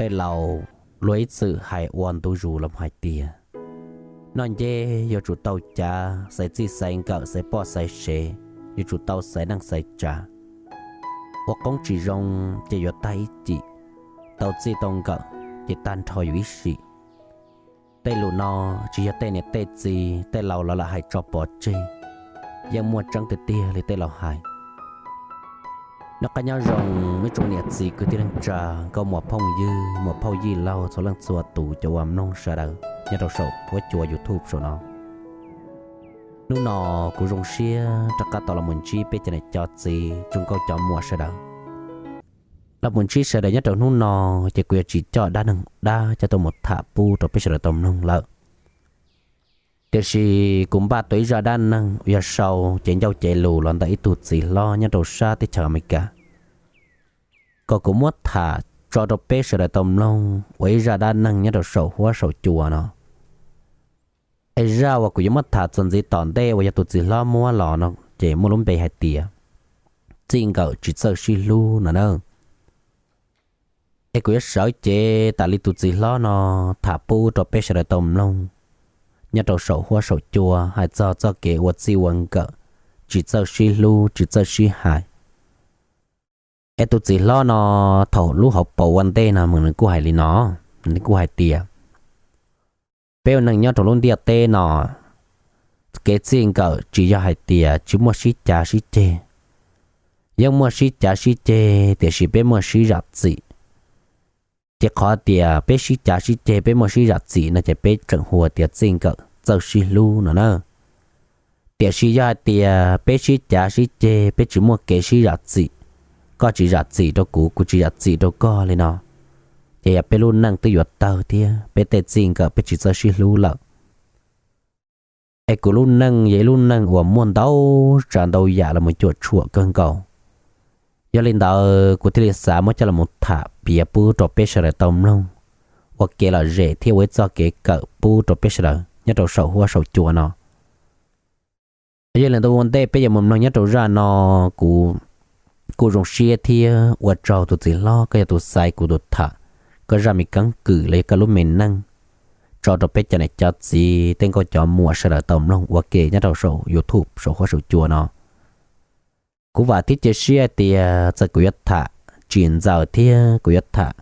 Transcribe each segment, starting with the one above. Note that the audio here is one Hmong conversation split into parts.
Tej laus luag ib txwm hais ua ntu zus los hais tias, noj ncej yuav tsum tau cav, xaiv txij xaiv nkawm, xaiv poj xaiv sev, yuav tsum tau xaiv neej xaiv tsav. Ua qoob tsis zoo ces yuav tag ib cim, tau txij tau nkawm ces tag nrho yus ib sim. Tej lus no tsis yog tej niam tej txiv tej laus los lam hais tso pov tseg, yeej muaj tseeb tiag tiag li tej laus hais. Noj qab nyob zoo ib tsoom niam txiv kwv tij neej tsa, nkauj muam phooj ywg, muam phauj yij laug txhua leej txhua tus cov uas mloog sawv daws nyob rau saum huab cua YouTube saum no. Hnub no kuv zoo siab rov qab tau los mus ntsib peb cov niam cov txiv tsoom nkauj cov muam sawv daws. Los mus ntsib sawv daws nyob rau hnub no, ces kuv yuav tsis coj dab neeg dab coj tuaj mus tham pub rau peb sawv daws tau mloog lawm. Tiam sis kuv npaj tau ib zaj dab neeg uas yog sau cev ncauj cev lus los ntawm ib tug txiv hlob nyob rau sab teb chaws Amelikas, kom kuv muab tham tso rau peb sawv daws tau mloog ua ib zaj dab neeg nyob rau saum huab saum cua no. Es zaj uas kuv yuav muab tham txuas ntxiv tom ntej uas yog tus txiv hlob muab los no ces muaj lub npe hais tias txij nkawm tsis txawj sib hlub no na. Es kuv yuav sawv cev tas li tus txiv hlob no tham pub rau peb sawv daws tau mloog nyob rau saum huab saum cua hais txog txoj kev ua txij ua nkawm, tsis txawj sib hlub tsis txawj sib hais. Es tus txiv hlob no thaum lub hauv paus ua ntej no mas nws kuj hais li no, nws kuj hais tias peb ua neeg nyob rau lub ntiaj teb no, kev txij nkawm tsis yog hais tias tsis muaj sib cav sib ceg, yeej muaj sib cav sib ceg tiam sis peb muaj sib zam txim. Ces qhov tias peb sib cav sib ceg peb muaj sib zam txim no ces peb tseem hu tias txij nkawm txawj sib hlub no na. Tiam sis yog hais tias peb sib cav sib ceg peb tsis muaj kev sib zam txim, koj tsis zam txim rau kuv, kuv tsis zam txim rau koj li no, ces yog peb lub neej twb yuav tawg thiab peb tej txij nkawm peb tsis txawj sib hlub lawm. Es kuv lub neej yog ib lub neej uas muaj ntau tsav ntau yam los mus cuam tshuam kawg nkaus. Yog li ntawd kuv thiaj li xav muab coj los tham piav pub rau peb sawv daws tau mloog ua kev lom zem thiab ua ib txoj kev kawm pub rau peb sawv daws nyob rau saum huab saum cua no. Yog li ntawd ua ntej peb yuav mus mloog nyob rau zaj no, kuv kuj zoo siab thiab ua tsaug tus txiv hlob koj yog tus xaiv kuv tus tham, koj zaj me keeb kwm los yog koj lub me neej tso rau peb cov niam cov txiv tej nkauj cov muam sawv daws tau mloog ua ke nyob rau saum YouTube saum huab saum cua no. Kuv vam thiab cia siab hais tias txawm kuv yuav tham tsis ntxaws thiab kuv yuav tham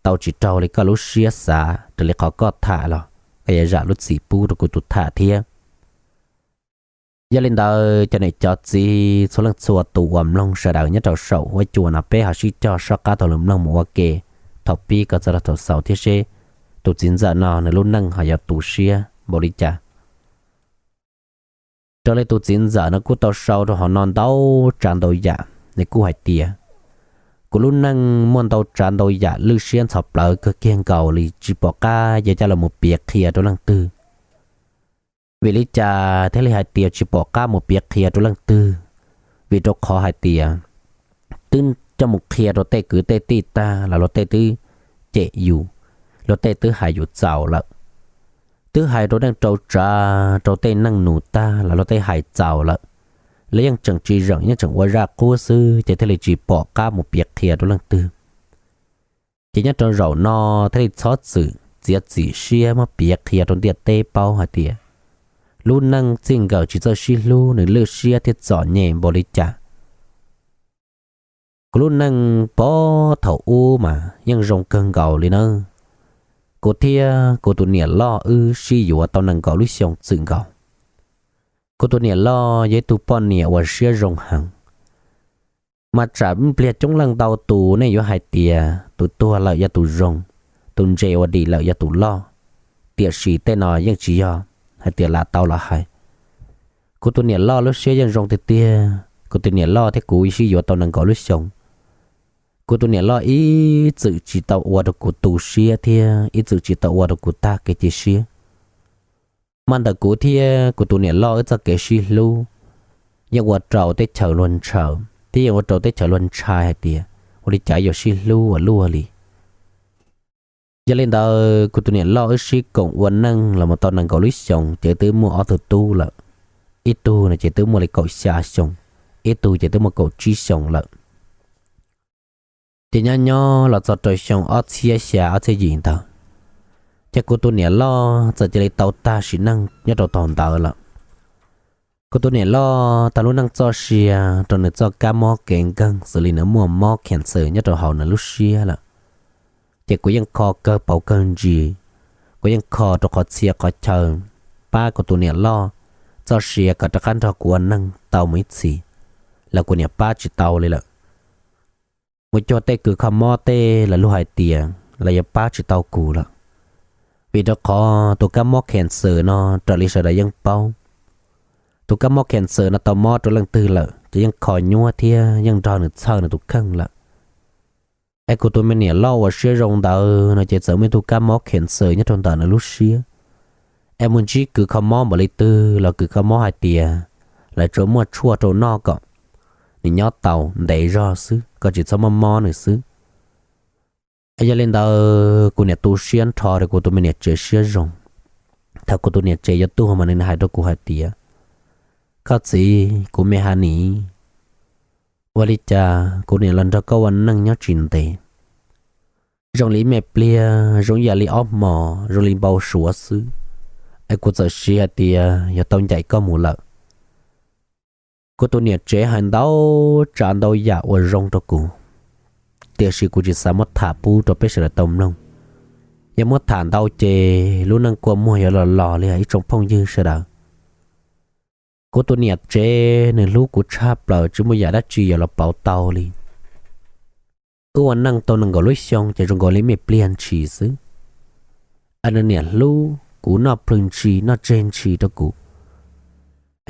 tau tsis raug li koj lub siab xav raws li qhov koj tham los koj yuav zam lub txim pub rau kuv tus tham thiab. Yog li ntawd cov niam cov txiv txhua leej txhua tus uas mloog sawv daws nyob rau saum huab cua no peb ho sib cog soj qab taug lus mloog mus ua ke thaum pib kom txog rau thaum xaus thiab seb tus txiv ntxawm no nws lub neej ho yuav tu siab npaum li cas. Raws li tus txiv ntxawm no kuj tau sau rau hauv no ntau tsav ntau yam, nws kuj hais tias kuv lub neej muaj ntau tsav ntau yam lwj siab ntxhov plawv kawg kiag nkaus li tsis pom qab yuav coj los mus piav qhia rau leej twg. Vim li cas thiaj li hais tias tsis pom qab mus piav qhia rau leej twg? Vim rau qhov hais tias twb coj mus qhia rau tej kwv tej tij tag los luag tej twb cem yus, luag tej twb hais yus txaus lawm. Twb hais rau neej rau tsav rau tej neej nus tag los luag tej hais txaus lawm. Lawv yeej tseem tsis zeem yeej tseem ua zaj qub xwb ces thiaj li tsis pom qab mus piav qhia rau leej twg. Ces nyob rau zaum no thiaj li txhob txwm txiav txim siab muab piav qhia rau ntiaj teb paub hais tias lub neej txij nkawm tsis txawj sib hlub nws lwj siab thiab txom nyem npaum li cas. Kuv lub neej puag thaum ub mas yeej zoo kawg nkaus li nawb. Kuv thiab kuv tus niam loj wb sib yuav tau nees nkaum lub xyoo txwm nkaus. Kuv tus niam loj yog ib tug poj niam uas siab zoo heev, mas tsam ib pliag coob leej ntau tus nej yuav hais tias tus tuag lawm yog tus zoo, tus ntse ua dim lawm yog tus loj, tiam sis tej no yeej tsis yog hais tias lam tau los hais. Kuv tus niam loj lub siab yeej zoo tiag tiag, kuv tus niam loj thiab kuv sib yuav tau nees nkaum lub xyoo. Kuv tus niam loj ib txwm tsis tau ua rau kuv tu siab thiab ib txwm tsis tau ua rau kuv tag kev cia siab. Mas ntawm kuv thiab kuv tus niam loj wb txoj kev sib hlub yeej ua rau teb chaws luag ntshaw thiab yeej ua rau teb chaws luag ntshai hais tias ua li cas yuav sib hlub ua luaj li. Yog li ntawd kuv tus niam loj wb sib koom ua neej los mus tau nees nkaum lub xyoo ces twb muaj ob tug tub lawm. Ib tug no ces twb muaj li kaum xya xyoo, ib tug ces twb muaj kaum tsib xyoo lawm. Ces nyob nyob los txog rau xyoo ob txhiab xya ob txhiab yim ntawd, ces kuv tus niam loj txawm cia li tau tag sim neej nyob rau thaum ntawd lawm. Kuv tus niam loj tag lub neej txoj sia rau nws txoj kab mob kev nkeeg xws li nws muaj mob cancer nyob rau hauv nws lub siab lawm. Ces kuv yeej kho kawg pauv kawg ntsis, kuv yeej kho rau qhov txhia qhov chaw pab kuv tus niam loj txoj sia kom rov qab nrog kuv ua neej tau mus ib txhis, los kuv niam pab tsis tau li lawm. Mus cuag tej kws kho mob tej los luag hais tias los yuav pab tsis tau kuv lawm, vim rau qhov tus kab mob cancer no raws li sawv daws yeej paub, tus kab mob cancer no tau mob rau leej twg lawm ces yeej kho nyuab thiab yeej nrog nws txhawj nws tus kheej lawm. Es kuv tus me niam loj uas siab zoo ntawd no ces txawm muaj ib tug kab mob cancer nyob rau ntawm nws lub siab. Es mus ntsib kws kho mob npaum li twg los kws kho mob hais tias lawv tsuas muaj tshuaj rau noj kom nws nyob tau ntev zog xwb, koj tsis txhob mob mob nws xwb. Es yog li ntawd kuv niam tu siab nrho rau kuv tus me niam tsev siab zoo. Thaum kuv tus niam tsev yuav tuag mas nws hais rau kuv hais tias, koj txiv, kuv me ha nim, ua li cas kuv niam los nrog koj ua neej nyob tsis ntev, zoo li ib me pliag zoo ib yam li ob hmos zoo li npau suav xwb, es kuv txawm siv hais tias yog tau ncaim koj mus lawm. Kuv tus niam tsev hais ntau tsav ntau yam uas zoo rau kuv, tiam sis kuv tsis xav muab tham pub rau peb sawv daws tau mloog. Yog muab tham ntau ces lub neej kua muag yuav los los li ib tsoom phooj ywg sawv daws. Kuv tus niam tsev nws hlub kuv tshaj plaws tsis muaj yam dab tsi yuav los pauv tau li. Wb ua neej tau nees nkaum lub xyoo ces zoo nkaus li me pliag ntshis xwb. Es nws niam hlub kuv noj plhws ntshis noj tseg ntshis rau kuv.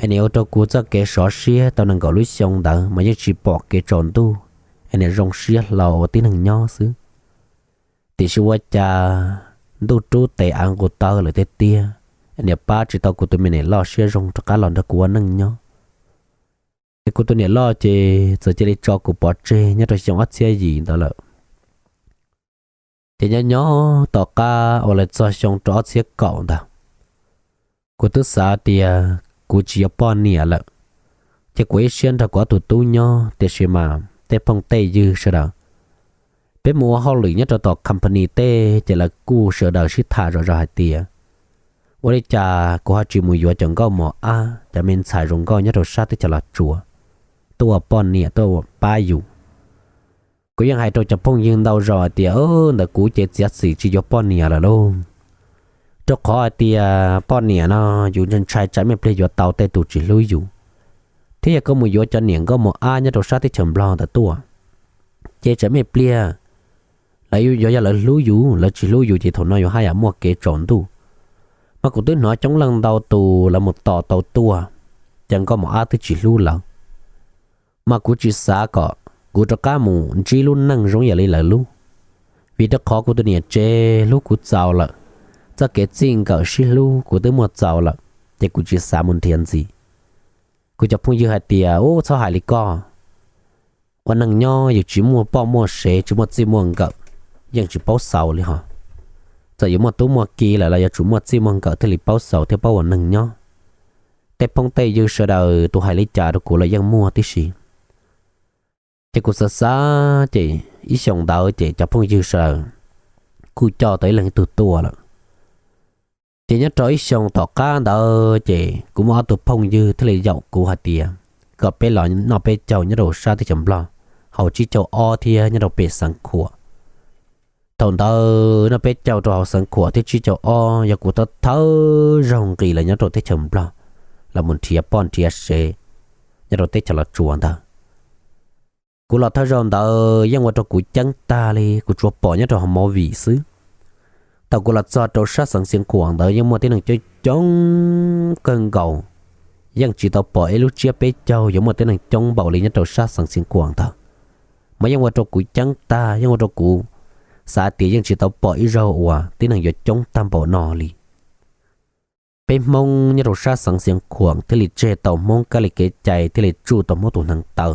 Es nws ua rau kuv txoj kev sov siab tau nees nkaum lub xyoo ntawd mas yeej tsis pom kev tsaus ntuj, es nws zoo siab hlo ua tib neeg nyob xwb. Tiam sis ua cas ntuj rub tes av nqus taw lawm tiag tiag, es nws pab tsis tau kuv tus me niam loj siab zoo rov qab los nrog kuv ua neej nyob. Es kuv tus niam loj ces txawm cia li tso kuv pov tseg nyob rau xyoo ob txhiab yim ntawd lawm. Ces nyob nyob tom qab uas lawv txog xyoo rau ob txhiab kaum ntawd, kuv twb xav tias kuv tsis yuav poj niam lawm, ces kuv ib siab nrog kuv ob tug tub nyob, tiam sis mas tej phooj tej ywg sawv daws, peb mus ua hauj lwm nyob rau tom company tej ces lawv kuj sawv daws sib tham zom zaws hais tias, ua li cas kuv ho tsis mus yuav cov nkauj mos ab, cov me ntxhais zoo nkauj nyob rau sab teb chaws Los Tsuas tuaj ua poj niam tuaj ua pab yus. Kuv yeej hais rau cov phooj ywg ntau zaus hais tias, ntawm kuv ces txiav txim tsis yuav poj niam lawm lauj, rau qhov hais tias poj niam no yus ntshai tsam me pliag yuav tau tej tus tsis hlub yus, thiab yog koj mus yuav cov niam nkauj mos ab nyob rau sab teb chaws Nplog ntawd tuaj, ces tsam me pliag lawv yuav yog lawv hlub yus, lawv tsis hlub yus ces thaum no yus haj yam muaj kev tsaus ntuj. Mas kuv twb hnov coob leej ntau tus lawv mus tos tau tuaj, cov nkauj mos ab twb tsis hlub lawv. Mas kuv tsis xav kom kuv rov qab mus ntsib lub neej zoo yam li lawv lub, vim rau qhov kuv tus niam tsev hlub kuv txaus lawm, txoj kev txij nkawm sib hlub kuv twb muaj txaus lawm, ces kuv tsis xav mus nrhiav ntxiv. Kuv cov phooj ywg hais tias, ub, txhob hais li koj, ua neej nyob yus tsis muaj poj muaj sev tsis muaj txij muaj nkawm yeej tsis paub xaus li hos. Txawm yuav muaj tub muaj ki lawm los yuav tsum muaj txij muaj nkawm thiaj li paub xaus thiab paub ua neej nyob. Tej phooj tej ywg sawv daws tus hais li cas rau kuv los yeej muaj tib si. Ces kuv xav xav ces ib xyoos ntawd ces cov phooj ywg sawv daws kuj coj tau ib leeg ib tug tuaj lawm. Ces nyob rau ib xyoos tom qab ntawd ces kuv muaj ob tug phooj ywg thiaj li yaum kuv hais tias kom peb los noj peb caug nyob rau sab teb chaws Nplog, hauv tsib caug ob thiab nyob rau pem Xeev Khuam. Thaum ntawd noj peb caug rau hauv Xeev Khuam thiab tsib caug ob yog kuv thawj thawj zaug nqis los nyob rau teb chaws Nplog, los mus nrhiav poj nrhiav sev nyob rau teb chaws Los Tsuas ntawd. Kuv los thawj zaug ntawd yeej ua rau kuv ceeb tag li, kuv tsuas pom nyob rau hauv movie xwb. Thaum kuv los txog rau sab xeev Xiav Khuam ntawd yeej muaj tib neeg coob coob kawg nkaus, yeej tsis tau pom ib lub tsiab peb caug yuav muaj tib neeg coob npaum li nyob rau sab xeev Xiav Khuam ntawd. Mas yeej ua rau kuv ceeb tag, yeej ua rau kuv xav tias yeej tsis tau pom ib zaug uas tib neeg yuav coob tag npaum no li. Peb Hmoob nyob rau sab xeev Xiav Khuam thiaj li tseg tau Hmoob kab li kev cai, thiaj li tsuj tau Hmoob tus hneev taw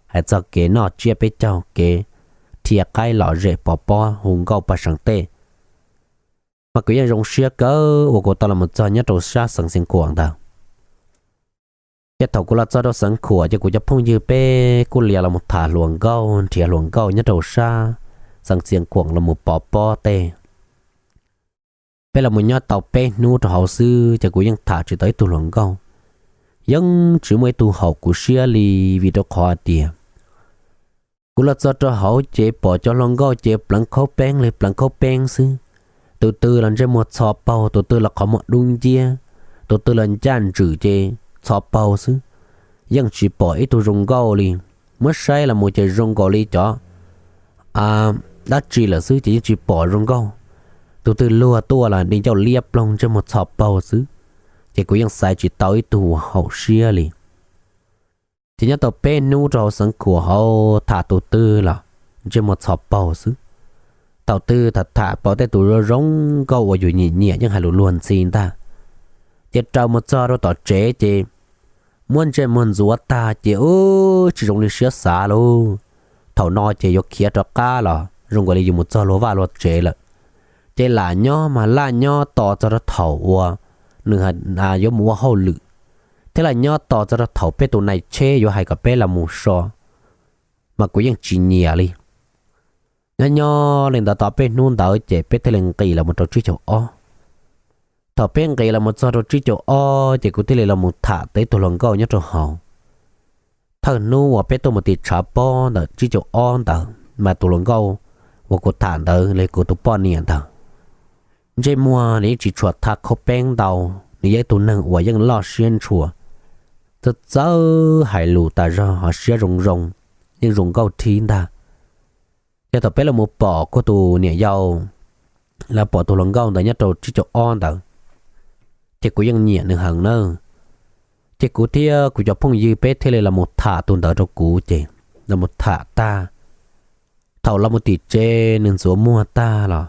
hais txog kev noj tsiab peb caug, kev rhia qaib lom zem pov pob hu nkauj paj seev tej. Mas kuv yeej zoo siab kawg uas kuv tau los mus txog nyob rau sab xeev Xiav Khuam ntawd. Ces thaum kuv los txog rau Xeev Khuam ces kuv cov phooj ywg peb kuj lias los mus tham hluas nkauj, nrhiav hluas nkauj nyob rau sab Xeev Txia Khuam los mus pov pob tej. Peb los mus nyob tau peb hnub rau hauv xwb ces kuv yeej tham tsis tau ib tug hluas nkauj, yeej tsis muaj ib tug haum kuv siab li, vim rau qhov hais tias kuv los txog rau hauv ces pom cov hluas nkauj ces pleev khaub peeb li pleev khaub peeb xwb. Tus twg los ntsej muag txho paug, tus twg los qhov muag dub nciab, tus twg los ncaj ntswm ces txho paug xwb, yeej tsis pom ib tug zoo nkauj li. Muab saib los mus ces zoo nkaus li cov dab tsi lawm xwb ces yeej tsis pom zoo nkauj. Tus twg luag tuaj los di ncauj liab ploog ntsej muag txho paug xwb, ces kuv yeej xaiv tsis tau ib tug haum siab li. Ces nyob tau peb hnub rau hauv Xeev Khuam hauv tham tus twg los ntsej muag txho paug xwb. Thaum twg tham tham pom tej tus zoo zoo nkauj uas yus nyiam nyiam yeej hais lus luag ntxhi ntag. Ces raws mus txog rau tom tsev ces muab ntsej muag ntxuav tag ces ub tsis zoo li siab xav lauj. Thaum no ces yuav khiav rov qab los zoo nkaus li yus mus txog luag vaj luag tsev lawm. Ces lam nyob mas laj nyob tos txog rau thaum uas nws yuav mus ua hauj lwm, thiab lam nyob tos txog rau thaum peb tus nais tsheb yuav hais kom peb los mus so, mas kuv yeej tsis nyiam li. Nyob nyob li ntawd tau peb hnub ntawd ces peb thiaj li nqis los mus rau tsib caug ob. Thaum peb nqis los mus txog rau tsib caug ob ces kuv thiaj li los mus tham tau ib tug hluas nkauj nyob rau hauv. Thawj hnub uas peb tuaj mus tim tshav pob ntawm tsib caug ob ntawd mas tus hluas nkauj uas kuv tham ntawd li kuv tus poj niam ntawd. Ntsej muag nws yeej tsis tshua tha khaub peeb ntau, nws yog ib tug neeg uas yeej loj siab ntshua, txawj txawj hais lus tas zog ho siab zoo zoo, yeej zoo nkauj thib ntag. Ces thaum peb los mus pom kuv tus niam yau, los pom tus hluas nkauj ntawd nyob rau tsib caug ob ntawd, ces kuv yeej nyiam nws heev na. Ces kuv thiab kuv cov phooj ywg peb thiaj li los mus tham tus ntawd rau kuv ces los mus tham tag. Thaum los mus tim tsev nws ntxuav muag tag los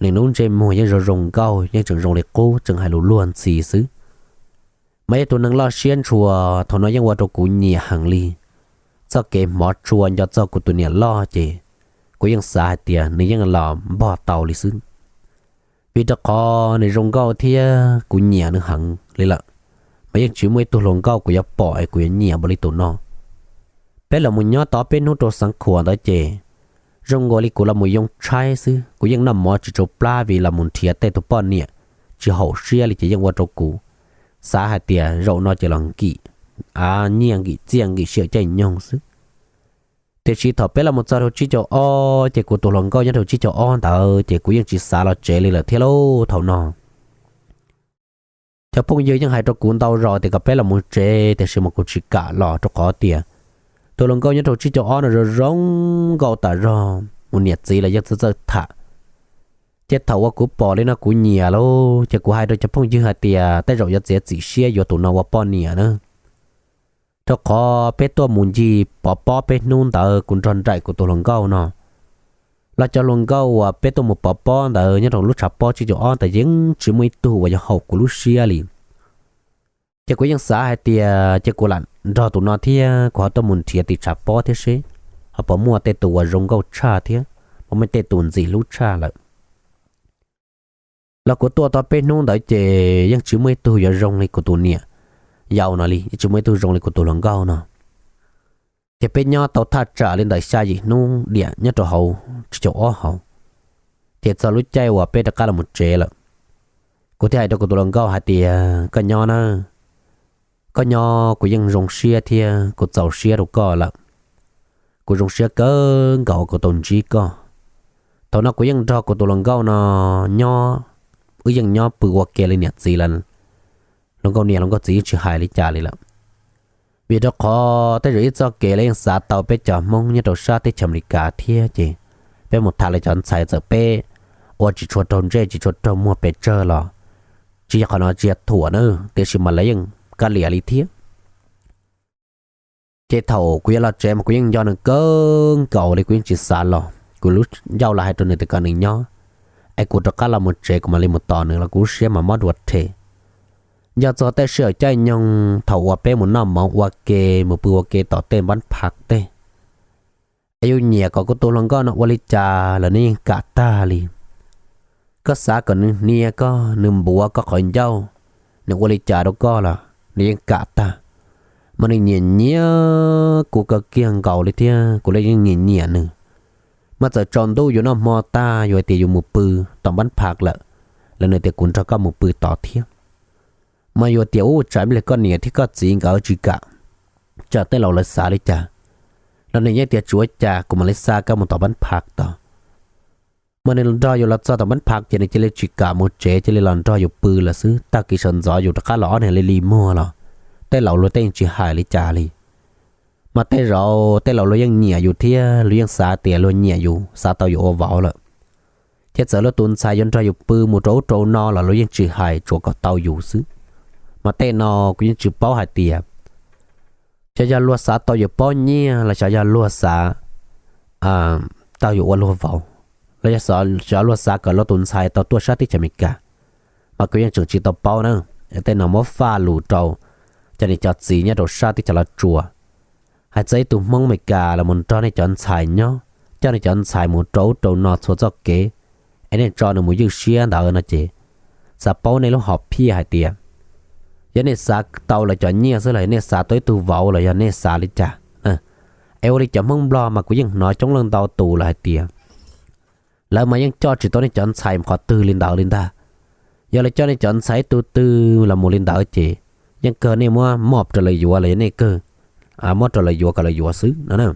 nws lub ntsej muag yeej zoo zoo nkauj, yeej tseem zoo li qub, tseem hais lus luag ntxhi xwb. Mas yog tus neeg loj siab ntshua, thaum no yeej ua rau kuv nyiam heev li. Txoj kev hmov tshua nco txog kuv tus niam loj ces kuv yeej xav hais tias nws yeej los npog tau li xwb, vim rau qhov nws zoo nkauj thiab kuv nyiam nws heev li lawm. Mas yeej tsis muaj ib tug hluas nkauj kuv yuav pom es kuv yuav nyiam npaum li tus no. Peb los mus nyob tau peb hnub rau Xeev Khuam ntawd ces zoo nkaus li kuv los mus yoo tshaib xwb, kuv yeej noj mov tsis tsau plab vim los mus nrhiav tej tus poj niam tsis haum siab li ces yeej ua rau kuv xav hais tias zaum no ces los nkim nyiaj nkim txiaj nkim sij hawm caij nyoog xwb. Tiam sis thaum peb los mus txog rau tsib caug ob ces kuv tus hluas nkauj nyob rau tsib caug ob ntawd ces kuv yeej tsis xav los tsev li lawm thiab lauj. Thaum no cov phooj ywg yeej hais rau kuv ntau zaus tias kom peb los mus tsev, tiam sis mas kuv tsis kam los rau qhov tias tus hluas nkauj nyob rau tsib caug ob no zoo zoo nkauj tas zog, mus niam txiv los yeej txawj txawj tham. Ces thaum uas kuv pom li no kuv nyiam lauj, ces kuv hais rau cov phooj ywg hais tias tej zaum yuav txiav txim siab yuav tus no ua poj niam na. Rau qhov peb tuaj mus ncig pov pob peb hnub ntawd kuv nrog nraim kuv tus hluas nkauj no, los cov hluas nkauj uas peb tuaj mus pov pob ntawd nyob rau lub tshav pob tsib caug ob ntawd yeej tsis muaj ib tug uas yog haum kuv lub siab li. Ces kuv yeej xav hais tias ces kuv lam nrog tus no thiab kuv ho tuaj mus nrhiav tim tshav pob thiab seb ho puas muaj tej tus uas zoo nkauj tshaj thiab puas muaj tej tus ntxim hlub tshaj lawm. Los kuv tuaj tau peb hnub ntawd ces yeej tsis muaj ib tug yuav zoo li kuv tus niam yau no li, yeej tsis muaj ib tug zoo li kuv tus hluas nkauj no. Ces peb nyob tau thaj tsam li ntawm xya yim hnub diam nyob rau hauv tsib caug ob hauv, ces txog lub caij uas peb rov qab los mus tsev lawm. Kuv thiaj hais rau kuv tus hluas nkauj hais tias koj nyob na, koj nyob kuv yeej zoo siab thiab kuv txaus siab rau koj lawm. Kuv zoo siab kawg nkaus kuv tau ntsib koj. Thaum no kuv yeej nrog kuv tus hluas nkauj no nyob, wb yeej nyob pw ua ke li niam txiv lawm. Hluas nkauj niam hluas nkauj txiv yeej tsis hais li cas li lawm, vim rau qhov tej zaum ib txoj kev lawv yeej xav tau peb cov Hmoob nyob rau sab teb chaws Amelikas thiab ces peb mus tham lawv cov ntxhais txawm peb ua tsis tshua raug ntsej tsis tshua raug muag pes tsawg los tsis yog qhov no tsis yog thuam na, tiam sis mas lawv yeej kav liam li thiab. Ces thaum kuv yuav los tsev mas kuv yeej nco nws kawg nkaus li, kuv yeej tsis xav los. Kuv lub ncauj los hais rau nws tias kom nws nyob, es kuv rov qab los mus tsev kuv mam li mus tos nws los kuv lub siab mas mob dua rhe. Nco txog tej sij hawm caij nyoog thaum uas peb mus noj mov ua ke mus pw ua ke tom tej npab phav tej, es yus nyiam kom kuv tus hluas nkauj no ua li cas los nws yeej kam tag li. Koj xav kom nws hnia koj, nws npuav koj qhov ncauj, nws ua li cas rau koj los nws yeej kam tag. Mas nws nyiam nyiam kuv kawg kiag nkaus li thiab kuv los yeej nyiam nyiam nws. Mas txawm tsaus ntuj yus noj hmo tag yus hais tias yus mus pw tom npab phav lawm, los nws tias kuv nrog koj mus pw tod thiab. Mas yus tias ub tsam ib pliag koj niam thiab koj txiv nkawd tsis kam, tsam tej laus lawv xav li cas, los nws yeej tias tsis ua cas kuv mam li xa koj mus tom npab phav tod. Mas nws nrog yus los txog tom npab phav ces nws cia li tsis kam mus tsev cia li los nrog yus pw lawm xwb. Tag kis sawv ntxov yus rov qab los ob niag li li muag los tej laus luag tej tsis hais li cas li. Mas tej zaum tej laus luag yeej nyiam yus thiab luag yeej xav tias luag nyiam yus xav tau yus ua vauv lawm. Ces txawm luag tus ntxhais yuav nrog yus pw mus rau ub rau no los luag yeej tsis hais tsuav kom tau yus xwb. Mas tej no kuv yeej tsis paub hais tias xyov yog luag xav tau yus pob nyiaj los xyov yog luag xav tau yus ua luag vauv, los yog xyov luag xav kom luag tus ntxhais tau tuaj sab teb chaws Amelikas. Mas kuv yeej tseem tsis tau paub na. Tej no muab faj lus rau cov niam cov txiv nyob rau sab teb chaws Los Tsuas, hais txog ib tug Hmoob Amelikas los mus nrog nej cov ntxhais nyob, coj nej cov ntxhais mus rau ub rau no txhua txoj kev, es nej tso nws mus ywj siab ntawd no ces xav paub nej lub hom phiaj hais tias yog nej xav tau lawv cov nyiaj xwb los yog nej xav tau ib tug vauv los yog nej xav li cas. Es ua li cov Hmoob Nplog mas kuv yeej hnov coob leej ntau tus lawm hais tias lawv mas yeej coj tsis tau nej cov ntxhais mus qhov twg li ntawd li ntag. Yog lawv coj nej cov ntxhais ib tug twg los mus li ntawd ces yeej kawg nej muab moj rau lawv yuav los yog nej kawg muab rau lawv yuav kom lawv yuav xwb no.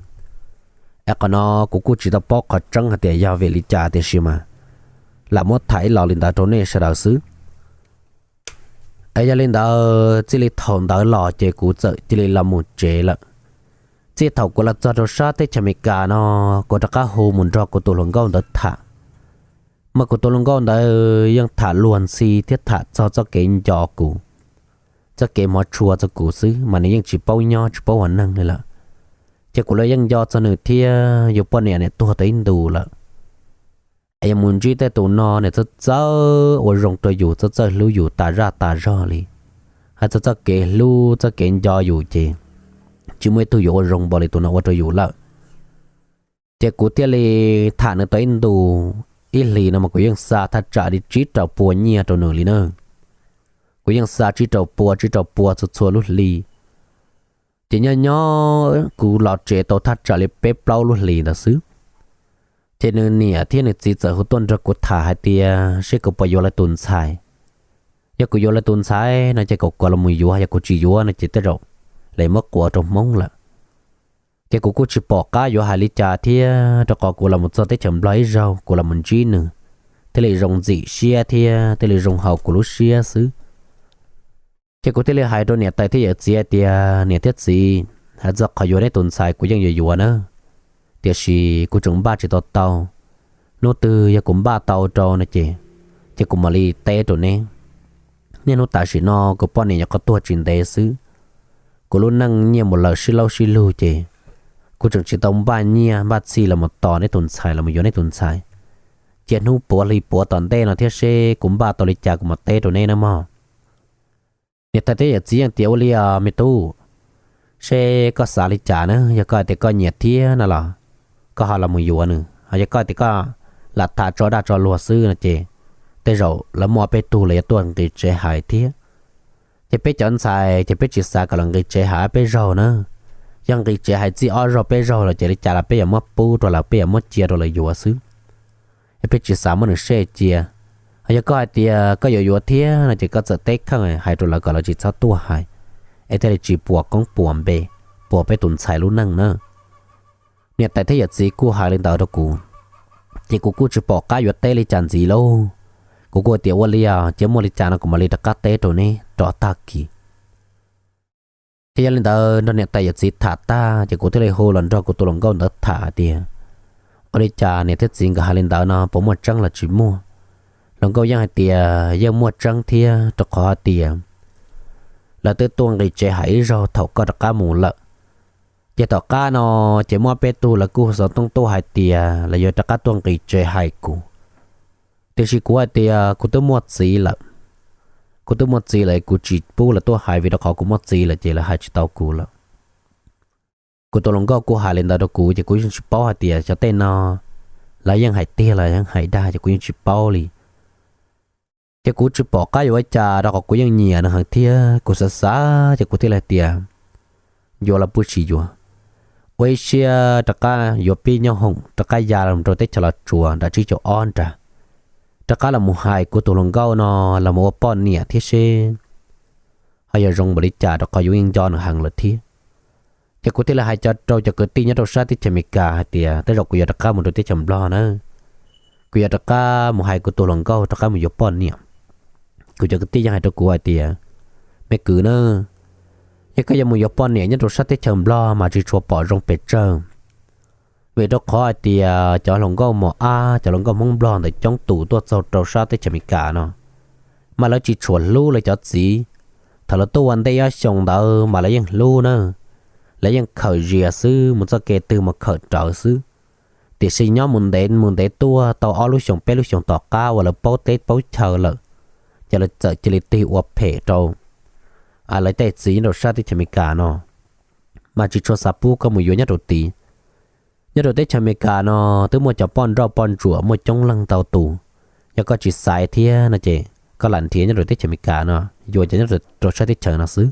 Es qhov no kuv kuj tsis tau paub qhov tseeb hais tias yog vim li cas tiam sis mas lam muab tham ib los li ntawd rau nej sawv daws xwb. Es yog li ntawd txij li thaum ntawd los ces kuv txawm cia li los mus tsev lawm. Txij thaum kuv los txog rau sab teb chaws Amelikas no, kuv rov qab hu mus nrog kuv tus hluas nkauj ntawd tham. Mas kuv tus hluas nkauj ntawd yeej tham luag ntxhi thiab tham txog txoj kev nco kuv, txoj kev hmov tshua txog kuv xwb mas nws yeej tsis paub nyob tsis paub ua neeg li lawm. Ces kuv los yeej nco txog nws thiab, yus poj niam niam tuag tau ib ntus lawm, es yuav mus ntsib tej tus no nws txawj txawj ua zoo rau yus, txawj txawj hlub yus tas zaj tas zog li, hais txog txoj kev hlub txoj kev nco yus ces tsis muaj ib tug yuav ua zoo npaum li tus no ua rau yus lawm. Ces kuv thiaj li tham nws tau ib ntus, ib hlis no mas kuv yeej xa thaj tsam li tsib rau pua nyiaj rau nws li na. Kuv yeej xa tsib rau pua tsib rau pua txhua txhua lub hli. Ces nyob nyob kuv los tsev tau thaj tsam li peb plaub lub hlis ntawd xwb, ces nws niam thiab nws txiv txawm hu tuaj nrog kuv tham hais tias seb kuv puas yuav lawv tus ntxhais. Yog kuv yuav lawv tus ntxhais no ces kom kuv los mus yuav, yog kuv tsis yuav no ces tej zaum lawv muab quas rau Hmoob lawm. Ces kuv kuj tsis pom qab yuav hais li cas thiab, rau qhov kuv los mus txog teb chaws Nplog ib zaug kuv los mus ntsib nws, thiaj li zoo ntxim siab thiab thiaj li zoo haum kuv lub siab xwb. Ces kuv thiaj li hais rau niam tais thiab yawm txiv hais tias niam thiab txiv, hais txog qhov yuav neb tus ntxhais kuv yeej yuav yuav na, tiam sis kuv tseem npaj tsis tau tau. Hnub twg yog kuv npaj tau rau no ces, ces kuv mam li teb rau neb. Niaj hnub tam sim no kuv poj niam nyuam qhuav tuag tsis ntev xwb, kuv lub neej nyiaj mus lawm sib laub sib lug ces kuv tseem tsis tau npaj nyiaj npaj txhij los mus tos neb tus ntxhais los mus yuav neb tus ntxhais. Cia hnub puav hli puav tom ntej no thiab seb kuv npaj tau li cas kuv mam teb rau neb na mog. Niam tais thiab yawm txiv yeej tias ua li os me tub, seb koj xav li cas na, yog koj hais tias koj nyiam thiab no los koj ho los mus yuav nws, ho yog koj hais tias koj lam tham tso dag tso luag xwb no ces tej zaum lawv muaj ob peb tug los yuav tuaj nqis tsev hais thiab. Ces peb cov ntxhais ces peb tsis xav kom lawv nqis tsev hais ob peb zaug na. Yog nqis tsev hais txij ob zaug peb zaug lawm ces li cas los peb yuav muab pub rau lawv, peb yuav muab cia rau lawv yuav xwb. Es peb tsis xav muab nws sej cia. Ho yog koj hais tias koj yuav yuav thiab no ces koj txawm teb kheej hais rau lawv kom lawv tsis txhob tuaj hais, es thiaj li tsis puas koob puas npe, puas peb tus ntxhais lub neej na. Niam tais thiab yawm txiv kuj hais li ntawd rau kuv, ces kuv kuj tsis pom qab yuav teb li cas ntxiv lauj. Kuv kuj tias ua li os, cia muaj li cas no kuv mam li rov qab teb rau neb rov tag kis. Ces yog li ntawd nrog niam tais yawm txiv tham tag ces kuv thiaj li hu los nrog kuv tus hluas nkauj ntawd tham hais tias ua li cas niam thiab txiv nkawd hais li ntawd no puas muaj tseeb los tsis muaj. Hluas nkauj yeej hais tias yeej muaj tseeb thiab, rau qhov hais tias lawv twb tuaj nqis tsev hais ib zaug thaum koj rov qab mus lawm. Ces tom qab no ces muaj peb tug lawv kuj xov tooj tuaj hais tias lawv yuav rov qab tuaj nqis tsev hais kuv. Tiam sis kuv hais tias kuv twb muaj txiv lawm, kuv twb muaj txiv lawm kuv tsis pub lawv tuaj hais vim rau qhov kuv muaj txiv lawm ces lawv hais tsis tau kuv lawm. Kuv tus hluas nkauj kuj hais li ntawd rau kuv ces kuv yeej tsis paub hais tias xyov tej no lawv yeej hais tiag los yeej hais dag ces kuv yeej tsis paub li. Ces kuv tsis pom qab yuav ua cas rau qhov kuv yeej nyiam nws heev thiab kuv xav xav ces kuv thiaj li hais tias yuav los puas tsis yuav. Ua ib siab rov qab yuav pib nyob hoom rov qab ya los rau teb chaws Los Tsuas nram tsib caug ob nrad, rov qab los mus hais kuv tus hluas nkauj no los mus ua poj niam thiab seb ho yog zoo npaum li cas rau qhov yus yeej nco nws heev lawm thiab. Ces kuv thiaj li hais cov rau cov kwv tij nyob rau sab teb chaws Amelikas hais tias tej zaum kuv yuav rov qab mus rau teb chaws Nplog na, kuv yuav rov qab mus hais kuv tus hluas nkauj rov qab mus yuav poj niam. Kuv cov kwv tij yeej hais rau kuv hais tias, me kwv na, yog koj yuav mus yuav poj niam nyob rau sab teb chaws Nplog mas tsis tshua pom zoo pes tsawg, vim rau qhov hais tias cov hluas nkauj mos ab, cov hluas nkauj Hmoob Nplog ntawd coob tus tuaj txog rau sab teb chaws Amelikas no, mas lawv tsis tshua hlub lawv cov txiv. Thaum lawv tuaj ua ntej ob xyoos ntawd mas lawv yeej hlub na, lawv yeej khawm zias xwb, mus txoj kev twg mas khawm rawv xwb. Tiam sis nyob mus ntev mus ntev tuaj tau ob lub xyoos peb lub xyoos tom qab uas lawv paub teb paub chaw lawm, ces lawv txawm cia li tig ua phem rau lawv tej txiv nyob rau sab teb chaws Amelikas no, mas tsis tshua xav pub koj mus yuav nyob rau tid. Nyob rau teb chaws Amelikas no twb muaj cov poj nrauj poj ntsuam muaj coob leej ntau tus, yog koj tsis xaiv thiab no ces koj lam nrhiav nyob rau teb chaws Amelikas no, yuav cov nyob rau sab teb chaws no xwb.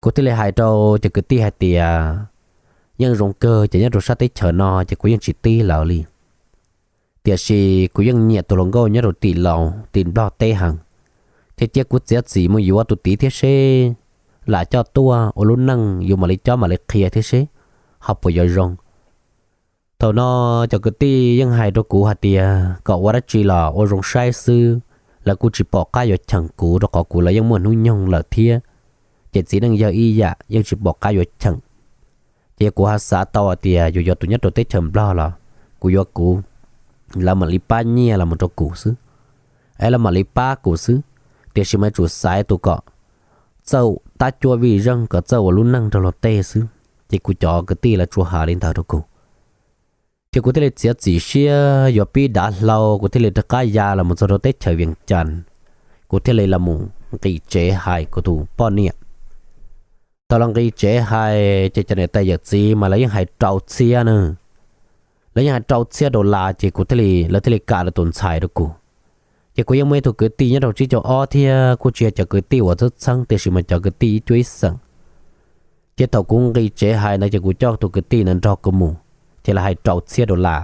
Kuv thiaj li hais rau cov kwv tij hais tias, yeej zoo kawg ces nyob rau sab teb chaws no ces kuv yeej tsis tib lawv li. Tiam sis kuv yeej nyiam tus hluas nkauj nyob rau tim laus tim Nplog teb heev, ces cia kuv txiav txim mus yuav tus tid thiab seb lam coj tuaj ua lub neej yus mam li cob mam li qhia thiab seb ho puas yuav zoo. Thaum no cov kwv tij yeej hais rau kuv hais tias kom ua dab tsi los ua zoo saib xwb, lawv kuj tsis pom qab yuav cheem kuv rau qhov kuv los yeej muaj hnub nyoog lawm thiab, ces txiv neej yawg ib yam yeej tsis pom qab yuav cheem. Ces kuv ho xav tau hais tias yus yuav tus nyob rau teb chaws Nplog los kuv yuav kuv, lawv mam li pab nyiaj los mus rau kuv xwb, es lawv mam li pab kuv xwb, tiam sis mas yuav tsum xaiv tus kom txawj tab cuab vij zeej, kom txawj ua lub neej rau luag tej xwb. Ces kuv cov kwv tij lawv tsuas hais li ntawd rau kuv, ces kuv thiaj li txiav txim siab yuav pib dav hlau, kuv thiaj li rov qab ya los mus txog rau teb chaws Vias Cas, kuv thiaj li los mus nqis tsev hais kuv tus poj niam. Thaum los nqis tsev hais ces cov niam tais yawm txiv mas lawv yeej hais rau txhiab na, lawv yeej hais rau txhiab dollar ces kuv thiaj li, lawv thiaj li kam lawv tus ntxhais rau kuv. Ces kuv yeej muaj ib tug kwv tij nyob rau tsib caug ob thiab kuj tsis yog cov kwv tij uas txheeb txheeb, tiam sis mas cov kwv tij ib cuab ib xeem. Ces thaum kuv nqis tsev hais ntawd ces kuv coj tus kwv tij ntawd nrog kuv mus, ces lawv hais rau txhiab dollar.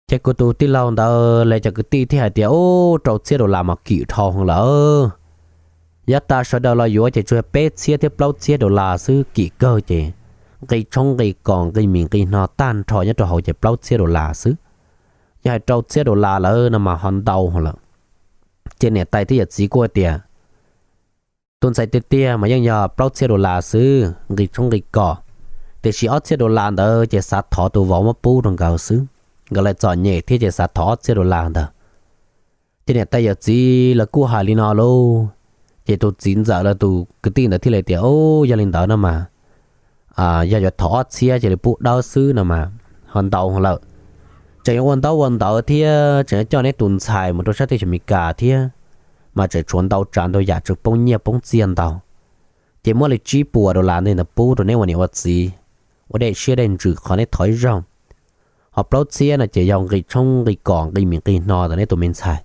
Ces kuv tus tij laug ntawd lawv cov kwv tij thiaj hais tias, ub, rau txhiab dollar mas kim dhau lawm. Yav tas sawv daws los yuav ces tsuas yog peb txhiab thiab plaub txhiab dollar xwb, kim kawg ces nqi tshoob nqi kos nqi mis nqi hno tag nrho nyob rau hauv ces plaub txhiab dollar xwb. Yog hais rau txhiab dollar lawm no mas ho ntau lawm. Ces niam tais thiab yawm txiv kuj hais tias, tus ntxhais tiag tiag mas yeej yog plaub txhiab dollar xwb nqi tshoob nqi kos, tiam sis ob txhiab dollar ntawd ces xav thov tus vauv muab pub rau nkawd xwb. Nkawd lawv txom nyem thiab ces xav thov ob txhiab dollar ntawd. Ces niam tais yawm txiv lawv kuj hais li no lauj. Ces tus txiv ntxawm lawv tus kwv tij ntawd thiaj li tias, ub, yog li ntawd no mas yog yuav thov ob txhiab ces li pub dawb xwb no mas ho ntau lawm. Tseem yuav ua ntaub ua ntawv thiab tseem yuav coj neb tus ntxhais mus rau sab teb chaws Amelikas thiab, mas tseem tshuav ntau tsav ntau yam tseem poob nyiaj poob txiaj ntau. Ces muab li tsib puas dollar ntawd pub rau neb ua niam ua txiv, ua dej siab dej ntsws qhov neb thov ib zaug. Ho plaub txhiab no ces yog nqi tshoob nqi kos nqi mis nqi hno ntawm neb tus me ntxhais.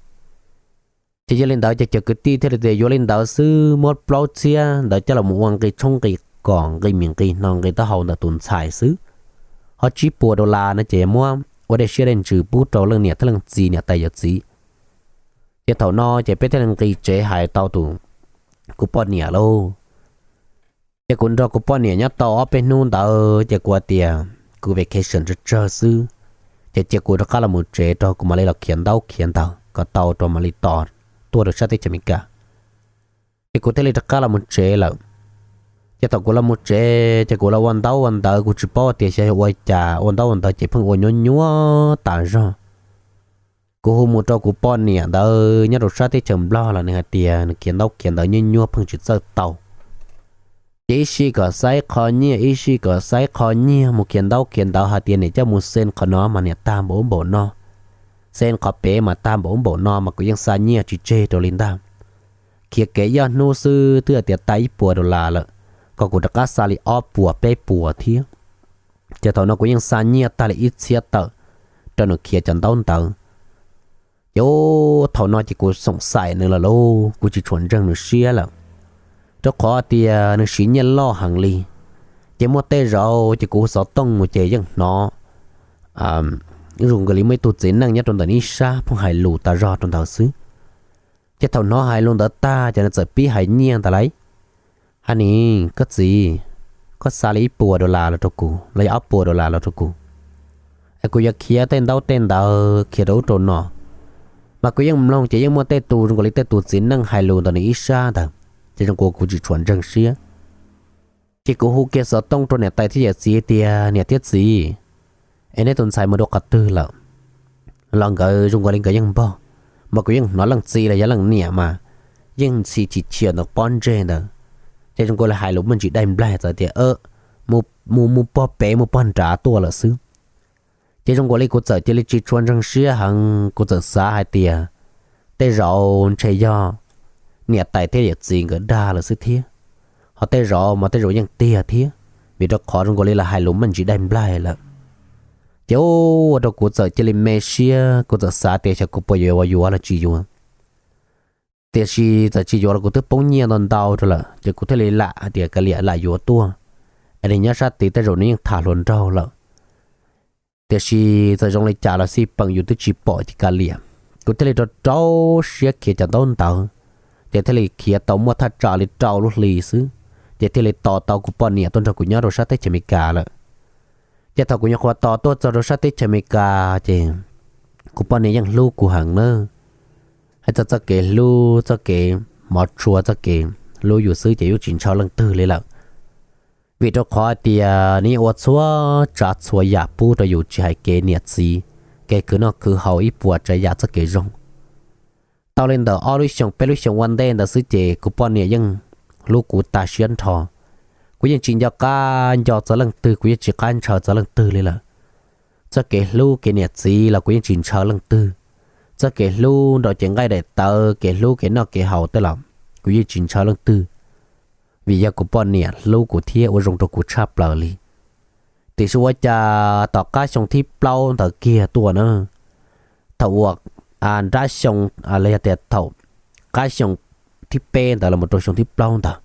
Ces yog li ntawd ces cov kwv tij thiaj li tias yuav li ntawd xwb, muab plaub txhiab ntawd coj los ua nqi tshoob nqi kos nqi mis nqi hno nqi taub hau ntawm tus ntxhais xwb. Ho tsib puas dollar no ces muab ua dej siab dej ntsws pub rau leej niam thiab leej txiv niam tais yawm txiv. Ces thaum no ces peb thiaj li nqis tsev hais tau tus, kuv poj niam lauj. Ces kuv nrog kuv poj niam nyob tau ob peb hnub ntawd ces kuv hais tias kuv vacation tsawg tsawg xwb, ces cia kuv rov qab los mus tsev rau kuv mam li los khiav ntaub khiav ntawv kom tau rau mam li tos tuaj rau sab teb chaws Amelikas. Ces kuv thiaj li rov qab los mus tsev lawm. Ces thaum kuv los mus tsev ces kuv los ua ntaub ua ntawv, kuv tsis paub tias xyov yog ua cas ua ntaub ua ntawv ces pheej ua nyuab nyuab tas zog. Kuv hu mus rau kuv poj niam ntawd nyob rau sab teb chaws Nplog los nws hais tias nws khiav ntaub khiav ntawv nyuab nyuab pheej tsis txawj tau. Ces ib sij kom xaiv qho nyiaj, ib sij kom xaiv qho nyiaj, mus khiav ntaub khiav ntawv hais tias niam coj mus xees qhov no mas niam tag npaum ub npaum no, xees qhov pem mas tag npaum ub npaum no, mas kuv yeej xa nyiaj tsis tseg rau li ntag. Khiav kev ib ob hnub xwb twb hais tias tag ib puas dollar lawm, kom kuv rov qab xa li ob puas peb puas thiab. Ces thaum no kuv yeej xa nyiaj tag li ib txhiab tawm rau nws khiav cov ntaub ntawv. Ces thaum no ces kuv xoom xaim nws lawm lauj, kuv tsis tshua ntseeg nws siab lawm. rau qhov tias nws siv nyiaj loj heev li. Ces muaj tej zaum ces kuv hu xov tooj mus ces yeej hnov, zoo nkaus li muaj ib tug txiv neej nyob rau ntawm nws ib sab pheej hais lus tas zog rau ntawd xwb. Ces thaum hnov hais lus ntawd tag ces nws txawm pib hais nyiaj ntawd lawm. Hais ni, koj txiv, koj xa li ib puas dollar los rau kuv los yog ob puas dollar los rau kuv, es kuv yuav khiav tej ntaub tej ntawv khiav rau ub rau no. Mas kuv yeej mloog ces yeej muaj tej tus zoo nkaus li tej tus txiv neej hais lus ntawm nws ib sab ntawd, ces zoo nkaus kuv tsis tshua ntseeg siab. Ces kuv hu kiag xov tooj rau niam tais thiab yawm txiv tias, niam thiab txiv, es neb tus ntxhais mus dua qhov twg lawm? Los nkawd zoo nkaus li nkawd yeej npog, mas kuv yeej hnov leej txiv los yog leej niam mas yeej ntxhi chim chiam ntawm pob ntseg ntawd. Ces zoo nkaus li hais lus muaj ntsis daig nplaig txawm tias, mus mus pog pem mus pog nrad tuaj lawm xwb. Ces zoo nkaus li kuv txawm cia li tsis tshua ntseeg siab heev, kuv txawm xav hais tias tej zaum ntshe yog niam tais thiab yawm txiv nkawd dag lawm xwb thiab, ho tej zaum mas tej zaum yeej tiag thiab, vim rau qhov zoo nkaus li lawv hais lus muaj ntsis daig nplaig lawm. Ces ua rau kuv txawm cia li me siab, kuv txawm xav tias xyov kuv puas yuav yuav los tsis yuav. Tiam sis txawm tsis yuav los kuv twb poob nyiaj ntau ntau rau lawm, ces kuv thiaj li lam hais tias kav liam lam yuav tuaj, es nws nyob sab tid tej zaum nws yeej tham hluas nraug lawm. Tiam sis txawm zoo li cas los xij peem yus twb tsis pom ces kav liam. Kuv thiaj li rau rau siab khiav cov ntaub ntawv, ces thiaj li khiav tau muaj thaj tsam li rau lub hli xwb, ces thiaj li tos tau kuv poj niam tuaj nrog kuv nyob rau sab teb chaws Amelikas lawm. Ces thaum kuv nyuam qhuav tos tuaj txog rau sab teb chaws Amelikas ces kuv poj niam yeej hlub kuv heev na. Hais txog txoj kev hlub, txoj kev hmov tshua, txoj kev hlub yus xwb ces yeej tsis ntshaw leej twg li lawm. Vim rau qhov tias nws yeej ua txhua tsav txhua yam pub rau yus, tsis hais kev niam txiv, kev khwv noj khwv haus, ib puas tsav yam txoj kev zoo. Tau li ntawm ob lub xyoos peb lub xyoos ua ntej ntawd xwb ces kuv poj niam yeej hlub kuv tas siab nrho. Kuv yeej tsis nco qab nco txog leej twg, kuv yeej tsis qab ntshaw txog leej twg li lawm. Txoj kev hlub kev niam txiv los kuv yeej tsis ntshaw leej twg. Txoj kev hlub nrog cev nqaij daim tawv, kev hlub kev noj kev haus tej los kuv yeej tsis ntshaw leej twg, vim yog kuv poj niam hlub kuv thiab ua zoo rau kuv tshaj plaws li. Tiam sis ua cas tom qab xyoo thib plaub ntawd kiag tuaj na, thaum uas nrab xyoo, los yog tias thaum qab xyoo thib peb ntawd los mus rau xyoo thib plaub ntawd,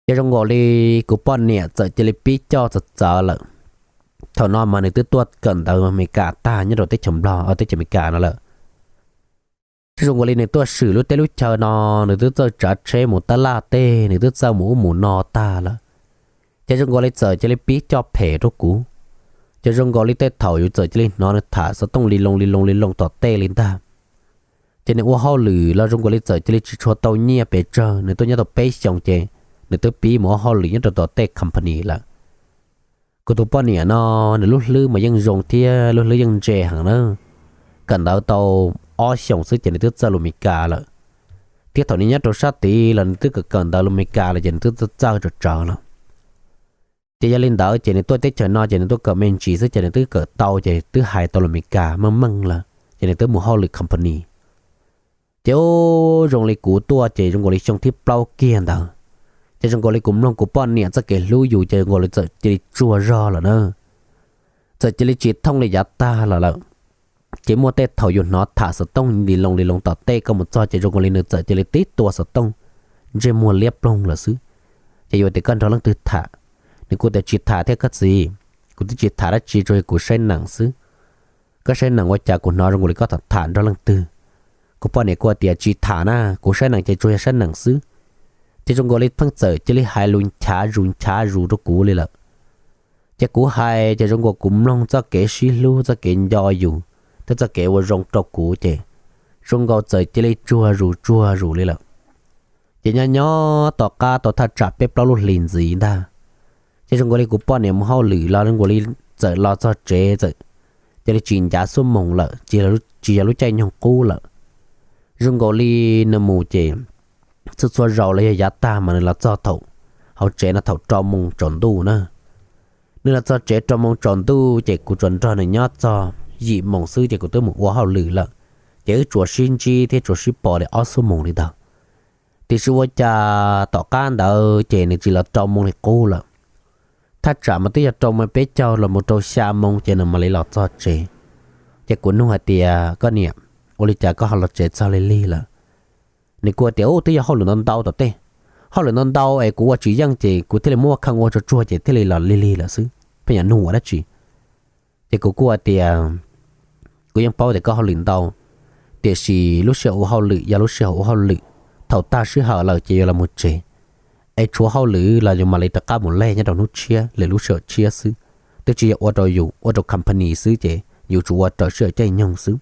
ces zoo nkaus li kuv poj niam txawm cia li pib coj txawv txawv lawm. Thaum no mas nws twb tuaj kawm ntawv Amelikas tag nyob rau teb chaws Nplog, teb chaws Amelikas no lawm. Ces zoo nkaus li nws tuaj swm lub teb lub chaw no, nws twb txawj tsav tsheb mus tab laj tej, nws twb txawj mus ub mus no tag lawm. Ces zoo nkaus li txawm cia li pib coj phem rau kuv. Ces zoo nkaus li tej thaum yus txawm cia li hnov nws tham xov tooj li loo li loo li loo tom tej li ntag. Ces nws ua hauj lwm los zoo nkaus li txawm cia li tsis tshua tau nyiaj pes tsawg, nws tuaj nyob tau peb xyoos ces nws twb pib mus ua hauj lwm nyob rau tom tej company lawm. Kuv tus poj niam no, nws lub hlwb mas yeej zoo thiab lub hlwb yeej ntse heev na. Kawm ntawv tau ob xyoos xwb ces nws twb txawj lus Amelikas lawm. Thiab thaum nws nyob rau sab tid los nws twb kawm kawm ntawv lus Amelikas lawm ces nws twb txawj txawj tsawv tsawv lawm. Ces yog li ntawd ces nws tuaj teb chaws no ces nws tuaj kawm me ntsis xwb ces nws twb kawm tau ces twb hais tau lus Amelikas meej meej lawm ces nws twb mus hauj lwm company. Ces zoo li kuv tuaj ces zoo nkaus li xyoo thib plaub kiag ntawd, ces zoo nkaus li kuv mloog kuv poj niam txoj kev hlub yus ces zoo nkaus li txawm cia li tsuag zog lawm na. Txawm cia li tsis thooj li yav tag los lawm. Ces muaj tej thaum yus hnov tham xov tooj li loo li loo tom tej koj mus txog ces zoo nkaus li nws txawm cia li tib tua xov tooj, ntsej muag liab ploog lawm xwb. Ces yus tias koj nrog leej twg tham, nws kuj tias tsis tham thiab koj txiv, kuv twb tsis tham dab tsi tsuas yog kuv saib neem xwb. Koj saib neem ua cas kuv hnov zoo nkaus li koj tham tham nrog leej twg? Kuv poj niam kuj tias tsis tham na, kuv saib neem ces tsuas yog saib neem xwb. Ces zoo nkaus li pheej txawm cia li hais lus nchav zus nchav zus rau kuv li lawm. Ces kuv hais ces zoo nkaus kuv mloog txoj kev sib hlub txoj kev nco yus thiab txoj kev ua zoo rau kuv ces zoo nkaus txawm cia li tsuag zus tsuag zus li lawm. Ces nyob nyob tom qab tau thaj tsam peb plaub lub hlis ntxiv ntag, ces zoo nkaus li kuv poj niam mus hauj lwm los zoo nkaus li txawm los txog tsev txawm cia li tsis ncav xuab moos lawm, tsis yog lub caij nyoog qub lawm. Zoo nkaus li nws mus ces txhua txhua zaus los yog yav tag mas nws los txog thaum hauv tsev no thaum rau moos tsaus ntuj na. Nws los txog tsev rau moos tsaus ntuj ces kuv tsuas nrog nws nyob txog yim moos xwb ces kuv twb mus ua hauj lwm lawm, ces wb tsuas sib ntsib thiab tsuas sib pom li ob xuab moos li ntawd. Tiam sis ua cas tom qab ntawd ces nws tsis los rau moos li qub lawm. Thaj tsam mas twb yog rau moos peb caug los mus rau xya moos ces nws mam li los txog tsev. Ces kuv nug hais tias koj niam, ua li cas koj ho los tsev txog li lig lawm? Nws kuj tias ub twb yog hauj lwm ntau ntau tom tej. Hauj lwm ntau ntau es kuv ua tsis yeej ces kuv thiaj li muab ua kheej ua tsuag tsuag ces thiaj li los lig lig lawm xwb, pheej yuav nug ua dab tsi. Ces kuv kuj hais tias, kuv yeej paub tias koj hauj lwm ntau, tiam sis lub sij hawm ua hauj lwm yog lub sij hawm ua hauj lwm, thaum tag sij hawm lawm ces yuav los mus tsev. Es tshuav hauj lwm los yus mam li rov qab mus leg nyob rau hnub tshiab lwm lub sij hawm tshiab xwb. Twb tsis yog ua rau yus, ua rau company xwb ces yus tsuas ua raws sij hawm caij nyoog xwb.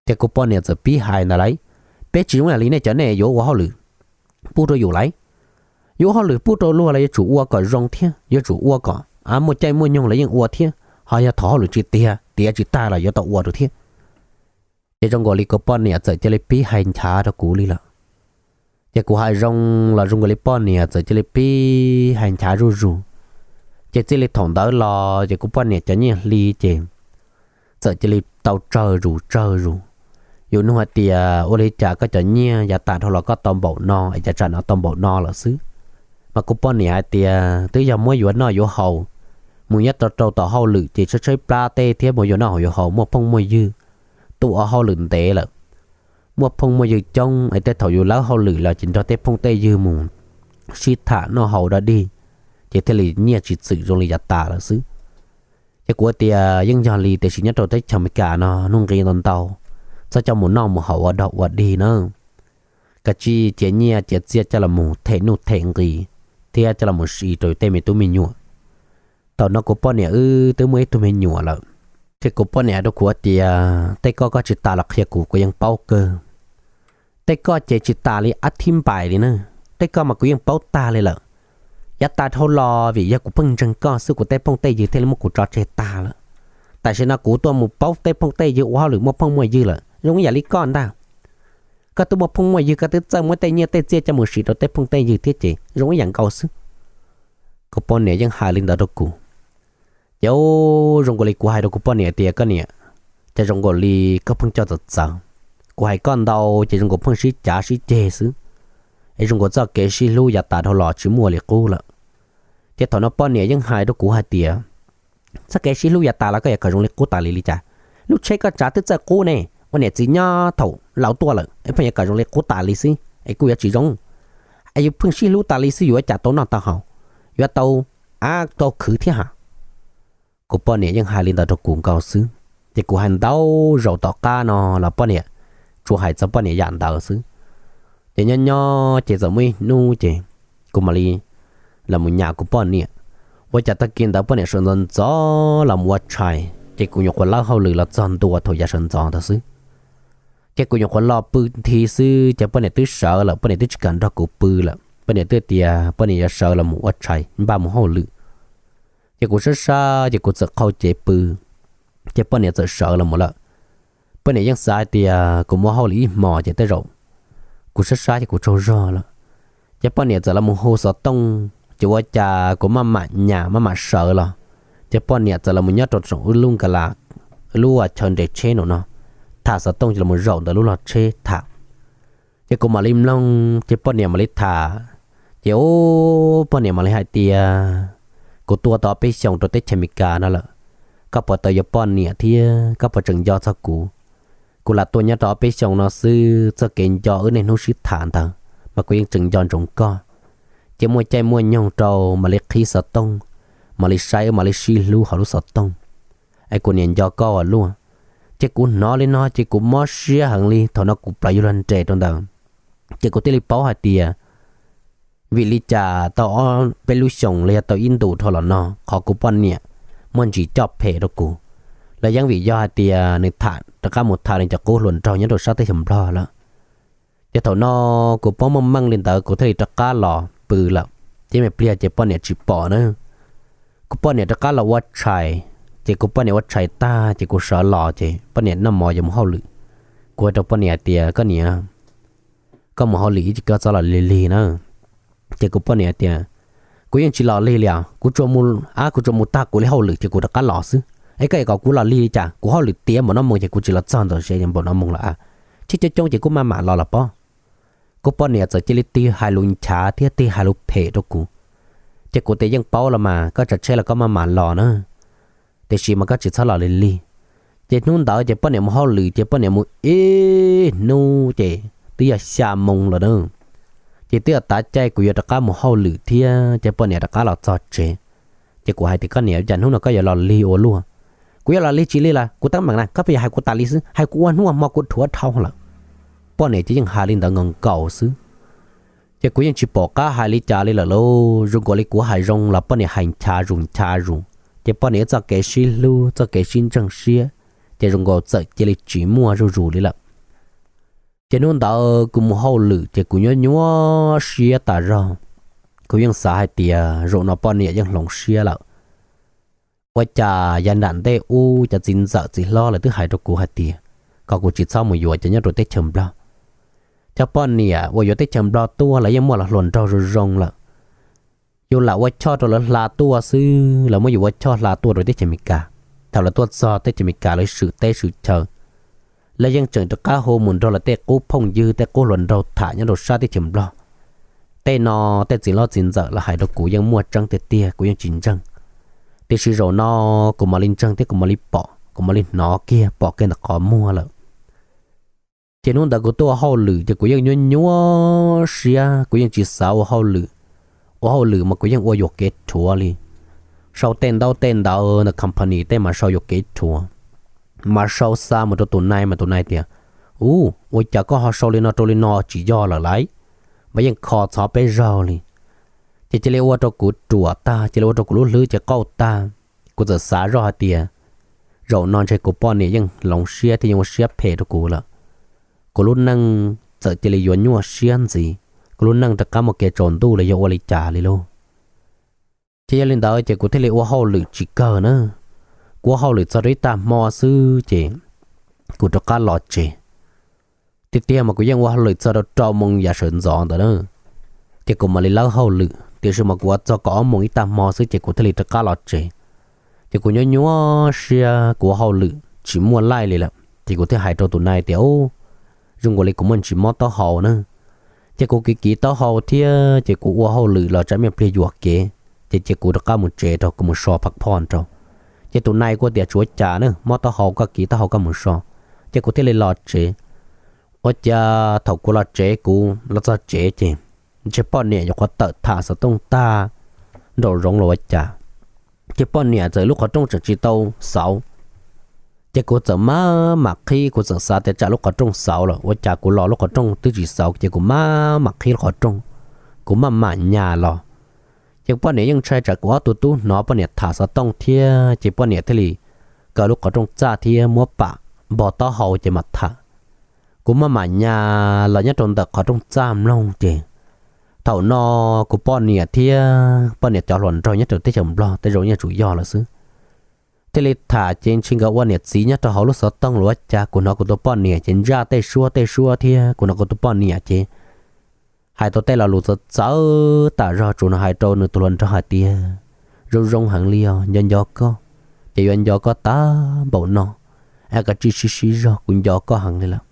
Ces kuv poj niam txawm pib hais ntawd lauj, peb tsis zoo ib yam li nej cov nej yuav ua hauj lwm pub rau yus lauj. Yuav ua hauj lwm pub rau luag los yuav tsum ua kom zoo thiab yuav tsum ua kom muaj caij muaj nyoog los yeej ua thiab, ho yog thaum hauj lwm tsis tiav, tiav tsis tag los yuav tau ua rau thiab. Ces zoo nkaus li kuv poj niam txawm cia li pib hais nchav rau kuv li lawm. Ces kuv hais zoo los zoo nkaus li poj niam txawm cia li pib hais nchav zuj zus. Ces txij li thaum ntawd los ces kuv poj niam cov nyiaj hli ces txawm cia li tau tsawg zus tsawg zus. Yus nug hais tias ua li cas koj cov nyiaj yav tas dhau los koj tau npaum no es cas tsam no tau npaum no lawm xwb. Mas kuv poj niam hais tias twb yog muab yuav noj yuav haus, mus nyob rau rau tom hauj lwm ces tshaib tshaib plab tej thiab mus yuav noj yuav haus muaj phooj muaj ywg, tuaj ua hauj lwm ntev lawm, muaj phooj muaj ywg coob es tej thaum yus lawb hauj lwm los ces nrog tej phooj tej ywg mus sib tham noj haus dog dig, ces thiaj li nyiaj tsis txwm zoo li yav tas lawm xwb. Ces kuv tias yeej yog li tiam sis nyob rau teb chaws Amelikas no nuj nqi ntau ntau, txhob coj mus noj mus haus ua dog ua dig na. Kav tsij cia nyiaj cia txiaj coj los mus them nuj them nqi thiab coj los mus siv rau tej me tub me nyuam. Thaum no kuv poj niam wb twb muaj ib tug me nyuam lawm, ces kuv poj niam hais rau kuv tias tej koj koj tsis tas los qhia kuv, kuv yeej paub kawg. Tej koj ces tsis tas li ab thib npais li na, tej koj mas kuv yeej paub tag li lawm. Yav tas dhau los vim yog kuv pheej ntseeg koj xwb kuv tej phooj tej ywg thiaj li muab kuv tso tseg tag lawm. Tam sim no kuv tuaj mus paub tej phooj tej ywg ua hauj lwm muaj phooj muaj ywg lawm zoo ib yam li koj ntag. Koj twb muaj phooj muaj ywg koj twb txawj muab tej nyiaj tej txiaj coj mus siv rau tej phooj tej ywg thiab ces zoo ib yam nkaus xwb. Kuv poj niam yeej hais li ntawd rau kuv. Ces zoo nkaus li kuv hais rau kuv poj niam tias koj niam, ces zoo nkaus li koj pheej coj txawv txawv. Kuv hais koj ntau ces zoo nkaus pheej sib cav sib ceg xwb, es zoo nkaus txoj kev sib hlub yav tas dhau los tsis muaj li qub lawm. Ces thaum no poj niam yeej hais rau kuv hais tias txoj kev sib hlub yav tas los koj yuav kom zoo li qub tas li li cas? Lub tsheb koj tsav twb txawj qub ne, ua niam txiv nyob thaum laus tuaj lawm es pheej yuav kom zoo li qub tas li xwb es kuj yuav tsis zoo. Es yus pheej sib hlub tas li xwb yuav ua cas tau noj tau haus, yuav tau, a, tau khwv thiab ha. Kuv poj niam yeej hais li ntawd rau kuv nkaus xwb. Ces kuv hais ntau zaus tom qab no los poj niam tsuas hais txog poj niam yam ntawd xwb. Ces nyob nyob ces txawm muaj ib hnub ces kuv mam li los mus nyas kuv poj niam. Ua cas tag kis ntawd poj niam sawv ntxov ntxov los mus ua tshais ces kuv nyuam qhuav lawb hauj lwm los txog ntua thaum yav sawv ntxov ntawd xwb. Ces kuv nyuam qhuav los pw nthi xwb ces poj niam twb sawv lawm, poj niam twb tsis kam nrog kuv pw lawm, poj niam twb tias poj niam yuav sawv los mus ua tshais npaj mus hauj lwm. Ces kuv sab sab ces kuv txawm qhau cev pw, ces poj niam txawm sawv los mus lawm. Poj niam yeej xav hais tias kuv mus hauj lwm ib hmos ces tej zaum kuv sab sab ces kuv tsaug zog lawm. Ces poj niam txawm los mus hu xov tooj, ces ua cas kuv maj mam nyas maj mam sawv los, ces poj niam txawm los mus nyob rau saum wb lub nkas las, wb lub chaw nres tsheb no no, tham xov tooj ces los mus zaum ntawm lub log tsheb tham. Ces kuv mam li mloog ces poj niam mam li tham. Ces ub, poj niam mam li hais tias kuv tuaj tau peb xyoos rau teb chaws Amelikas no lawm, koj puas tau yuav poj niam thiab koj puas tseem nco txog kuv? Kuv lam tuaj nyob rau ob peb xyoos no xwb, txoj kev nco wb niaj hnub sib tham ntawd mas kuv yeej tseem nco ntsoov koj. Ces muaj caij muaj nyoog rau mam li qhib xov tooj, mam li saib wb mam li sib hlub hauv lub xov tooj. Es kuv niam nco koj ua luaj. Ces kuv hnov li no ces kuv mob siab heev li, thaum no kuv plawv yuav luag nres rau ntawd. Ces kuv thiaj li paub hais tias vim li cas tau ob peb lub xyoos los yog tau ib ntus dhau los no qhov kuv poj niam muaj ntsis coj phem rau kuv, los yeej vim yog hais tias nws tham rov qab mus tham nws cov qub hluas nraug nyob rau sab teb chaws Nplog lawm. Ces thaum no kuv paub meej meej li ntawd kuv thiaj li rov qab los pw lawm. Ces me pliag ces poj niam tsis pom na. Kuv poj niam rov qab los ua tshais, ces kuv poj niam ua tshais tag ces kuv sawv los ces poj niam noj mov yuav mus hauj lwm. Kuv hais rau poj niam hais tias koj niam, koj mus hauj lwm ib tsam koj txhob los lig lig na. Ces kuv poj niam hais tias kuv yeej tsis los lig li os, kuv tsuas mus, a, kuv tsuas mus tag kuv li hauj lwm ces kuv rov qab los xwb. Es koj yuav kom kuv los lig li cas? Kuv hauj lwm tiav npaum no mus ces kuv tsis los txog ntawm tsev npaum no mus lawm a. Tsheb coob coob ces kuv maj mam los los pob. Kuv poj niam txawm cia li tig hais lus nchav thiab tig hais lus phem rau kuv. Ces kuv tias yeej paub los mas, koj tsav tsheb los koj maj mam los na, tiam sis mas koj tsis txhob los lig lig. Ces hnub ntawd ces poj niam mus hauj lwm ces poj niam mus ib hnub ces twb yog xya moo lawm na. Ces twb yog tav caij kuv yuav rov qab mus hauj lwm thiab ces poj niam rov qab los txog tsev. Ces kuv hais tias, koj niam, cas hnub no koj yuav los lig ua luaj? Kuv yuav los lig tsis lig las, kuv teeb meem na, koj pheej yuav hais kuv tas li xwb, hais kuv ua hnub ua hmo kuv dhuav dhau lawm. Poj niam ces yeej hais li ntawd nkaus nkaus xwb. Ces kuv yeej tsis pom qab hais li cas li lawm lauj, zoo nkaus li kuv hais zoo los poj niam hais nchav zus nchav zus. Ces poj niam txoj kev sib hlub, txoj kev sib ntseeg siab, ces zoo nkaus txawm cia li tsis muaj zuj zus li lawm. Ces hnub ntawd kuv mus hauj lwm ces kuv nyuaj nyuaj siab tas zog. Kuv yeej xav hais tias zaum no poj niam yeej hloov siab lawm. Ua cas yav nram ntej ub cov txiv ntxawm txiv hlob lawv twb hais rau kuv hais tias kom kuv tsis txhob mus yuav cov nyob rau teb chaws Nplog. Cov poj niam uas yuav teb chaws Nplog tuaj lawv yeej muaj lawv hluas nraug zoo zoo lawm. Yus lam ua choj rau lawv hla tuaj xwb, lawv muab yus ua choj hla tuaj rau teb chaws Amelikas. Thaum lawv tuaj txog teb chaws Amelikas lawv swm teb swm chaw, lawv yeej tseem rov qab hu mus nrog lawv tej qub phooj ywg tej qub hluas nraug tham nyob rau sab teb chaws Nplog. Tej no tej txiv hlob txiv ntxawm lawv hais rau kuv yeej muaj tseeb tiag tiag, kuv yeej tsis ntseeg. Tiam sis zaum no kuv mam li ntseeg thiab kuv mam li pom, kuv mam li hnov kiag pom kiag ntawm qhov muag lawm. Ces hnub ntawd kuv tuaj ua hauj lwm ces kuv yeej nyuaj nyuaj siab, kuv yeej tsis xav ua hauj lwm. Ua hauj lwm mas kuv yeej ua yuam kev rhuav li. Sau tej ntaub tej ntawv ntawm company tej mas sau yuam kev rhuav, mas sau xa mus rau tus nai mas tus nai tias, u, ua cas koj ho sau li no rau li no tsis yog lawm lauj, mas yeej kho txhov peb zaug li. Ces cia li ua rau kuv ruam tag, cia li ua rau kuv lub hlwb ces qauj tag. Kuv txawm xav zoj hais tias zaum no ntshe kuv poj niam yeej hloov siab thiab yeej ua siab phem rau kuv lawm. Kuv lub neej txawm cia li yuav nyuaj siab ntxiv, kuv lub neej rov qab muaj kev tsaus ntuj los yog ua li cas li lauj. Ces yog li ntawd ces kuv thiaj li ua hauj lwm tsis kawg na. Kuv ua hauj lwm txog rau ib tag hmo xwb ces kuv rov qab los tsev. Tiag tiag mas kuv yeej ua hauj lwm txog rau rau moos yav sawv ntxov ntawd na, ces kuv mam li lawb hauj lwm, tiam sis mas kuv ua txog kaum ob moos ib tag hmo xwb ces kuv thiaj li rov qab los tsev. Ces kuv nyuaj nyuaj siab, kuv ua hauj lwm tsis muaj laij li lawm, ces kuv thiaj hais rau tus nai tias, u, zoo nkaus li kuv muaj ntsis mob taub hau na. Ces kuv kiv kiv taub hau thiab ces kuv ua hauj lwm los tsam ib pliag yuam kev, ces cia kuv rov qab mus tsev rau kuv mus so pha phoj rau. Ces tus nai kuj tias, tsis ua cas na, mob taub hau koj kiv taub hau koj mus so. Ces kuv thiaj li los tsev. Ua cas thaum kuv los tsev, kuv los txog tsev ces ntshe poj niam yuav qhuav tawm tham xov tooj tag nraum zoov los ua cas, ces poj niam txawm lub qhov rooj tseem tsis tau xauv. Ces kuv txawm maj mam qhib, kuv txawm xav tias tsam lub qhov rooj xauv lawm, ua cas kuv los lub qhov rooj twb tsis xauv, ces kuv maj mam qhib lub qhov rooj, kuv maj mam nyas los. Ces poj niam yeej ntshai tsam kuv ob tug tub hnov poj niam tham xov tooj thiab, ces poj niam thiaj li kaw lub qhov rooj txaj thiab muab pam npog taub hau ces mam tham. Kuv maj mam nyas los nyob rau ntawm qhov rooj txaj mloog ces thaum no kuv poj niam thiab poj niam cov hluas nraug nyob rau teb chaws Nplog tej zaum yeej tsum yog lawm xwb, thiaj li tham ces ntshe nkawd ua niam txiv nyob rau hauv lub xov tooj los ua cas, kuv hnov kuv tus poj niam ces ntsaj tej suab tej suab thiab, kuv hnov kuv tus poj niam ces hais tau tej lo lus txawv txawv tas zog, tsuas hais rau nws tus hluas nraug hais tias, zoo zoo heev li os, nco nco koj, ces yuav nco koj tag npaum no, es koj tsis sib sib zog, kuv nco koj heev li lawm.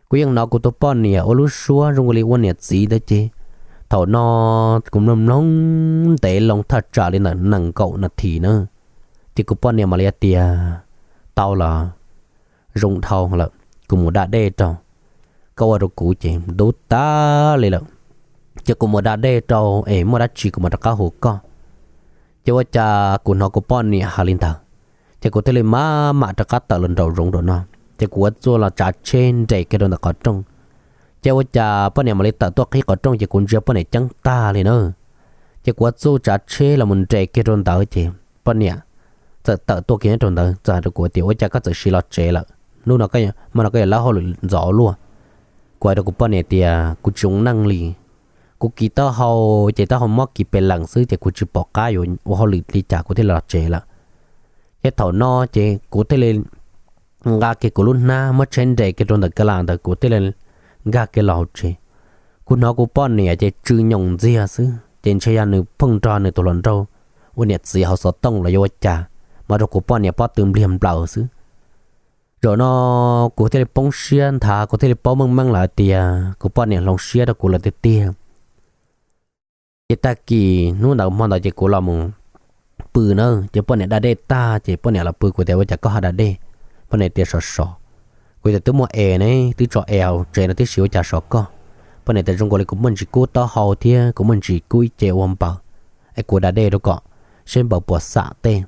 Kuv yeej hnov kuv tus poj niam ua lub suab zoo li ua niam txiv ntawd ces thaum no kuv mloog mloog ntev loo thaj tsam li ntawm nees nkaum nas this na, ces kuv poj niam mam li tias, tau los, zoo dhau lawm, kuv mus da dej rau, koj ua rau kuv ces ntub tag li lawm, ces kuv mus da dej rau es muaj dab tsi kuv mam rov qab hu koj. Ces ua cas kuv hnov kuv poj niam hais li ntawd, ces kuv thiaj li maj mam rov qab tawm los nraum zoov rau no, ces kuv ua txuj los tsav tsheb nres kiag rau ntawm qhov rooj. Ces ua cas poj niam mam li tawm tuaj qhib qhov rooj ces kuv ntsia poj niam ceeb tag li na. Ces kuv ua txuj tsav tsheb los mus nres kiag rau ntawd ces poj niam txawm tawm tuaj kiag nyob rau ntawd txawm hais rau kuv tias, ua cas koj txawm sim los tsev lawm, hnub no koj, hmo no koj yuav lawb hauj lwm ntxov luaj? Kuv hais rau kuv poj niam tias kuv tsis zoo neej li, kuv kiv taub hau ces taub hau mob kiv pes lees xwb ces kuv tsis pom qab yuav ua hauj lwm li cas kuv thiaj li los tsev lawm. Ces thaum no ces kuv thiaj li nqa kiag kuv lub hnab muab tsheb nres kiag rau ntawm ka las ntawd kuv thiaj li nkag kiag los hauv tsev. Kuv hnov kuv poj niam ces tsw nyoos ntxiag xwb ces ntshe yog nws pheej nrog nws tus hluas nraug ua niam txiv hauv xov tooj los yuav ua cas, mas rau kuv poj niam pob tw npliag nplaws xwb. Zaum no kuv thiaj li poob siab nthav, kuv thiaj li paub meej meej lawm tias kuv poj niam hloov siab rau kuv lawm tiag tiag. Ces tag kis hnub ntawd hmo ntawd ces kuv los mus pw na, ces poj niam da dej tag ces poj niam los pw, kuv tias ua cas koj ho da dej? Poj niam tias sov sov. Kuv tias twb muaj es ne, twb tso es hauv tsev no tib si, ua cas sov koj? Poj niam tias zoo nkaus li kuv muaj ntsis kub taub hau thiab kuv muaj ntsis kub ib ce ua npaws, es kuv da dej rau kom seb npaws puas xam tej.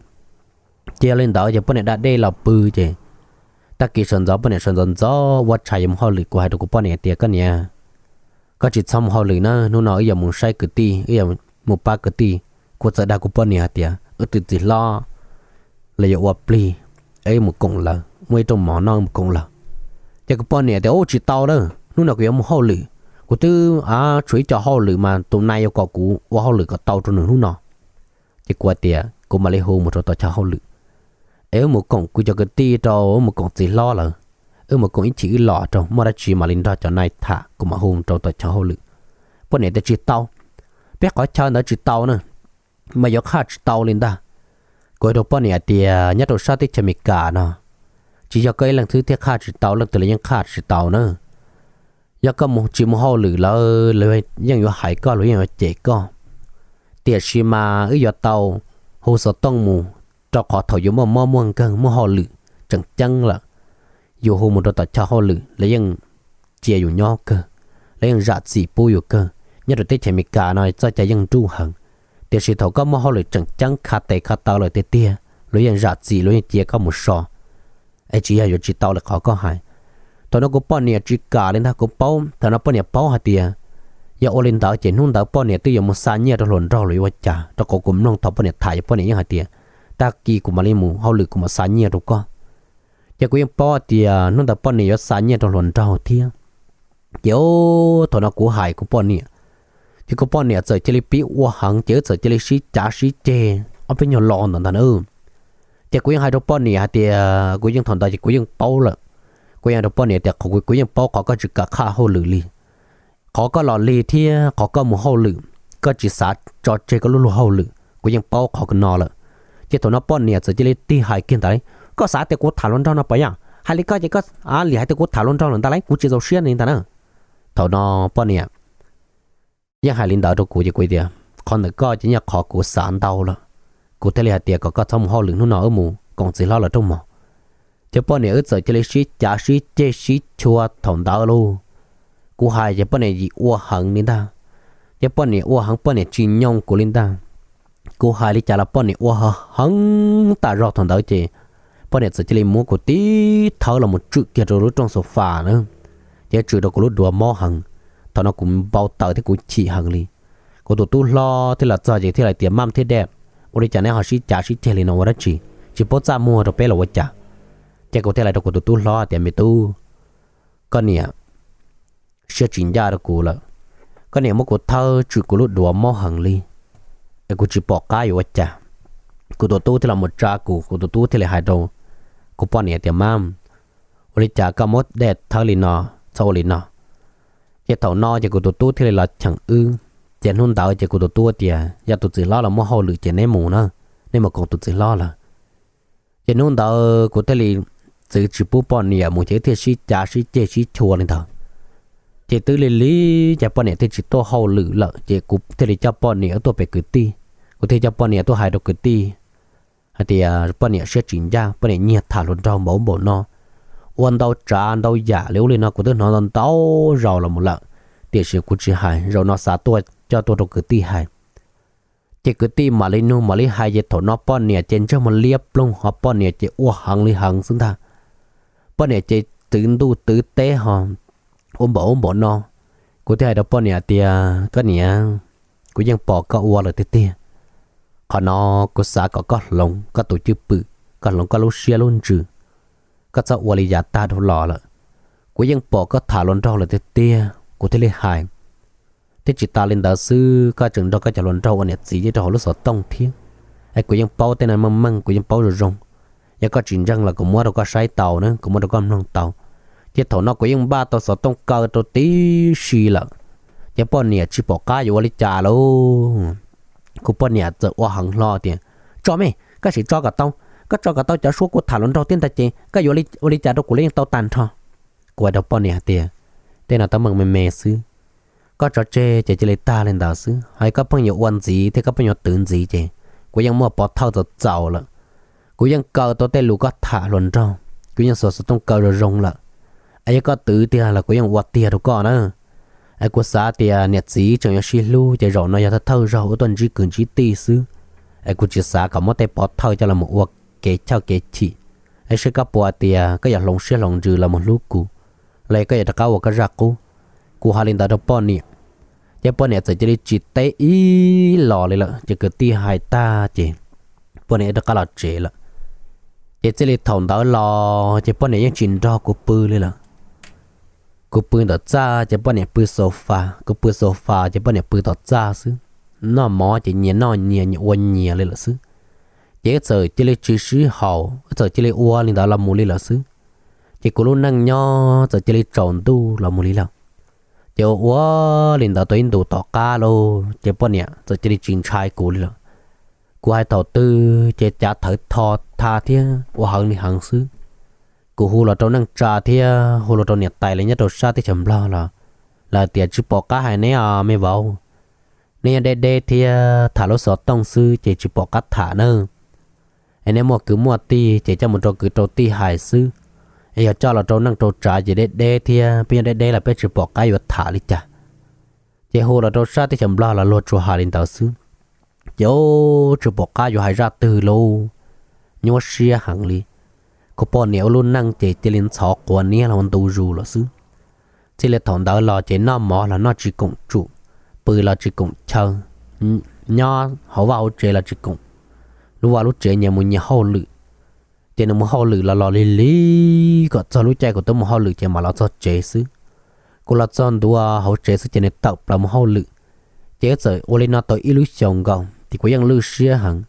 Ces yog li ntawd ces poj niam da dej los pw ces tag kis sawv ntxov poj niam sawv ntxov ntxov ua tshais yuav mus hauj lwm, kuv hais rau kuv poj niam tias koj niam, koj tsis txhob mus hauj lwm na, hnub no wb yuav mus saib kwv tij, wb yuav mus pab kwv tij. Kuv txawm dag kuv poj niam hais tias wb tus txiv hlob los yuav ua plig, wb mus koom lawv, muaj ib rooj mov noj wb mus koom lawv. Ces kuv poj niam tias ub tsis tau na, hnub no kuv yuav mus hauj lwm, kuv twb tshuav ib co hauj lwm mas tus nai yuav kom kuv ua hauj lwm kom tau rau nws hnub no. Ces kuv tias kuv mam li hu mus rau tom chaw hauj lwm es wb mus koom kuv cov kwv tij rau, wb mus koom txiv hlob lawv, wb mus koom ib chim wb los rau muaj dab tsi mam li nrog cov nai tham, kuv mam hu rau tom chaw hauj lwm. Poj niam tias tsis tau, peb qhov chaw ntawd tsis tau na, mas yuav qhaj tsis tau li ntag. Kuv hais rau poj niam tias nyob rau sab teb chaws Amelikas no tsis yog koj ib leeg xwb thiaj qhaj tsis tau, leej twg los yeej qhaj tsis tau na. Yog koj tsis mus hauj lwm lawv yeej yuav hais koj, luag yeej yuav cem koj. Tiam sis mas wb yuav tau hu xov tooj mus, rau qhov thaum yuav muaj mob muaj nkeeg muaj hauj lwm tseem ceeb lawm, yus hu mus rau tom chaw hauj lwm lawv yeej cia yus nyob kawg, lawv yeej zam txim pub yus kawg. Nyob rau teb chaws Amelikas no txoj cai yeej nruj heev, tiam sis thaum koj muaj hauj lwm tseem ceeb khav tes khav taw lawm tiag tiag luag yeej zam txim, luag yeej cia koj mus so. Es tsis yog yuav tsis tau li qhov koj hais. Thaum no kuv poj niam tsis kam li ntag, kuv paub, thaum no poj niam paub hais tias yog ua li ntawd ces hnub ntawd poj niam twb yuav mus xa nyiaj rau hluas nraug los yuav ua cas, rau qhov kuv mloog thaum poj niam tham ces poj niam yeej hais tias tag kis kuv mam li mus hauj lwm kuv mam xa nyiaj rau koj. Ces kuv yeej paub tias hnub ntawd poj niam yuav xa nyiaj rau hluas nraug thiab. Ces thaum no kuv hais kuv poj niam, ces kuv poj niam txawm cia li pib ua heev, ces wb txawm cia li sib cav sib ceg ob peb nyuag lo ntawd ntag na. Ces kuv yeej hais rau poj niam hais tias kuv yeej thaum ntawd ces kuv yeej paub lawm. Kuv yeej hais rau poj niam tias kuv yeej paub qhov koj tsis kam qhaj hauj lwm li. Qhov koj los lig thiab qhov koj mus hauj lwm, koj tsis xav tso tseg koj lub luag hauj lwm, kuv yeej paub qhov no lawm. Ces thaum no poj niam txawm cia li tig hais kiag ntawd, koj xav tias kuv tham hluas nraug no puas yog? Hais li koj ces koj lim hais tias kuv tham hluas nraug lawm ntag lauj, kuv tsis txaus siab li ntag na. Thaum no poj niam yeej hais li ntawd rau kuv ces kuv tias qhov ntawm koj ces yog qhov kuv xav ntau lawm, kuv thiaj li hais tias kom koj txhob mus hauj lwm, hnub no wb mus koom txiv hlob lawv rooj mov. Ces poj niam wb txawm cia li sib cav sib ceg sib chua thaum ntawd lauj. Kuv hais ces poj niam yim ua heev li ntag. Ces poj niam ua heev, poj niam tsis nyoo kuv li ntag. Kuv hais li cas los poj niam ua heev tas zog thaum ntawd ces poj niam txawm cia li muab kuv tib thawb los mus tswm kiag rau lub rooj sofa na, ces tswm rau kuv lub duav mob heev. Thaum no kuv npau taws thiab kuv chim heev li. Kuv tus tub hlob thiaj los txog ces thiaj li tias mam thiab dej, ua li cas neb ho sib cav sib ceg li no ua dab tsi, tsis paub txaj muag rau peb los ua cas? Ces kuv thiaj li rau kuv tus tub hlob tias me tub, koj niam siab tsis ncaj rau kuv lawm, koj niam muab kuv thawb tswm kuv lub duav mob heev li, es kuv tsis pom qab yuav ua cas. Kuv tus tub thiaj los mus tsa kuv, kuv tus tub thiaj li hais rau kuv poj niam tias mam, ua li cas koj muab dej thawb li no, txhob ua li no. Ces thaum no ces kuv tus tub thiaj li los cheem wb. Ces hnub ntawd ces kuv tus tub tias yog tus txiv hlob los muaj hauj lwm ces neb mus na, neb mus koom tus txiv hlob lawm. Ces hnub ntawd kuv thiaj li txwv tsis pub poj niam mus ces wb thiaj sib cav sib ceg sib chua li ntawd. Ces twb li li ces poj niam thiaj tsis tuaj hauj lwm lawm ces kuv thiaj li coj poj niam tuaj pem kwv tij. Kuv thiaj coj poj niam tuaj hais rau kwv tij hais tias poj niam siab tsis ncaj, poj niam nyiag tham hluas nraug npaum ub npaum no, ua ntau tsav ntau yam li ub li no kuv twb hnov ntau ntau zaus los mus lawm, tiam sis kuv tsis hais, zaum no xav tuaj coj tuaj rau kwv tij hais. Ces kwv tij mam li nug mam li hais ces thaum no poj niam ces ntsej muag liab ploog ho poj niam ces ua heev li heev xwb ntag. Poj niam ces twv ntuj twv teb ho ua npaum ub npaum no. Kuv thiaj hais rau poj niam tias koj niam, kuv yeej pom koj ua lawm tiag tiag. Qhov no kuv xav kom koj hloov koj tus cwj pwm, koj hloov koj lub siab lub ntsws, koj txhob ua li yav tag dhau los lawm. Kuv yeej pom koj tham hluas nraug lawm tiag tiag, kuv thiaj li hais. Thiab tsis tas li ntawd xwb, koj tseem nrog koj cov hluas nraug ua niam txiv nyob rau hauv lub xov tooj thiab. Es kuv yeej paub tej no meej meej, kuv yeej paub zoo zoo. Yog koj tsis ntseeg los kuv muab rau koj saib tau na, kuv muab rau koj mloog tau. Ces thaum no kuv yeej npaj tau xov tooj kaw rau tib si lawm, ces poj niam tsis pom qab yuav ua li cas lauj. Kuv poj niam txawm ua heev hlo tias tso me, koj sim tso kom tau, koj tso kom tau cov suab kuv tham hluas nraug thiab ntag ces koj yuav ua li cas rau kuv los yeej tau tag nrho. Kuv hais rau poj niam hais tias tej no teeb meem me me xwb, koj tso tseg ces cia li tag li ntawd xwb, ho koj pheej yuav ua ntxiv thiab koj pheej yuav twv ntxiv ces kuv yeej muaj pov thawj txaus txaus lawm. Kuv yeej kaw tau tej lus koj tham hluas nraug, kuv yeej xuas xov tooj kaw zoo zoo lawm. Es yog koj twv tiag los kuv yeej ua tiag rau koj na. Es kuv xav tias niam txiv tseem yuav sib hlub ces zaum no yog thawj thawj zaug wb tuaj ntsib kwv ntsib tij xwb, es kuv tsis xav kom muab tej pov thawj coj los ua kev chawj kev chim. Es seb koj puas tias koj yuav hloov siab hloov ntsws los mus hlub kuv, los yog koj yuav rov qab ua koj zaj qub. Kuv hais li ntawd rau poj niam, ces poj niam txawm cia li tsis teb ib los li lawm. Ces kwv tij hais tag ces poj niam rov qab los tsev lawm. Ces txij li thaum ntawd los ces poj niam yeej tsis nrog kuv pw li lawm. Kuv pw ntawm txaj ces poj niam pw sofa, kuv pw sofa ces poj niam pw tom txaj xwb. Noj mov ces nyias noj nyias, nyias ua nyias li lawm xwb. Ces wb txawm cia li tsis sib haum, wb txawm cia li ua li ntawd los mus li lawm xwb. Ces kuv lub neej nyob txawm cia li tsaus ntuj los mus li lawm. Ces ua ua li ntawd tau ib ntus tom qab lauj, ces poj niam txawm cia li tsis ntshai kuv li lawm. Kuv hais thaum twg ces cav thawv tho tha thiab ua heev li heev xwb. Kuv hu los rau neej tsa thiab hu los rau niam tais lawv nyob rau sab teb chaws Nplog los lawv tias tsis pom qab hais neb os me vauv. Neb nyob deb deb thiab tham lub xov tooj xwb ces tsis pom qab tham nawb. Es neb muaj kwv muaj tij ces coj mus rau kwv rau tij hais xwb. Es yog coj los rau neej rau tsav ces deb deb thiab peb nyob deb deb los peb tsis pom qab yuav tham li cas. Ces hu los rau sab teb chaws Nplog los luag tsuas hais li ntawd xwb. Ces tsis pom qab yuav hais zaj twg lauj, nyuaj siab heev li. Kuv poj niam ua lub neej ces cia li ntxhov quav niab los ua ntu zus lawm xwb. Txij li thaum ntawd los ces noj mov los noj tsis koom tsum, pw los tsis koom chaw, nyob hauv vaj hauv tsev los tsis koom, lub vaj lub tsev nyias mus nyias hauj lwm. Ces nws mus hauj lwm los los lig lig kom txog lub caij kuv twb mus hauj lwm ces mam los txog tsev xwb. Kuv los txog ntua hauv tsev xwb ces nws tawm plaws mus hauj lwm. Ces wb txawm ua li no tau ib lub xyoos nkaus ces kuv yeej lwj siab heev.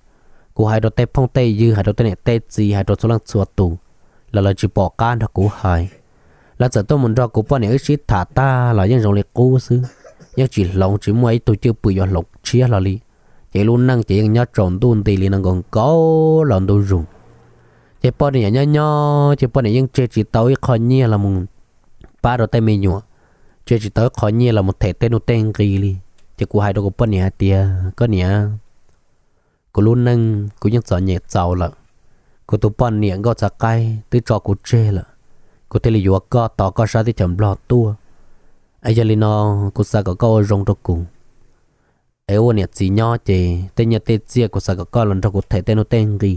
Kuv hais rau tej phooj tej ywg, hais rau tej niam tej txiv, hais rau txhua leej txhua tus, los lawv tsis pom qab nrog kuv hais. Lawv txawm tuaj mus nrog kuv poj niam wb sib tham tag los yeej zoo li qub xwb, yeej tsis hloov, tsis muaj ib tug cwj pwm yuav hloov tshiab hlo li. Ces lub neej ces yeej nyob tsaus ntuj nti li no nkaus nkaus los ntu zus. Ces poj niam nyob nyob ces poj niam yeej tseg tsis tau ib qho nyiaj los mus pab rau tej me nyuam, tseg tsis tau ib qho nyiaj los mus them tej nuj tej nqi li. Ces kuv hais rau kuv poj niam hais tias, koj niam, kuv lub neej kuv yeej txom nyem txaus lawm. Kuv tus poj niam nkauj txhav qaib twb tso kuv tseg lawm, kuv thiaj li yuav koj tos koj sab teb chaws Nplog tuaj. Es yog li no kuv xav kom koj ua zoo rau kuv. Es ua niam txiv nyob ces tej nyiaj tej txiaj kuv xav kom koj los nrog kuv them tej nuj tej nqi,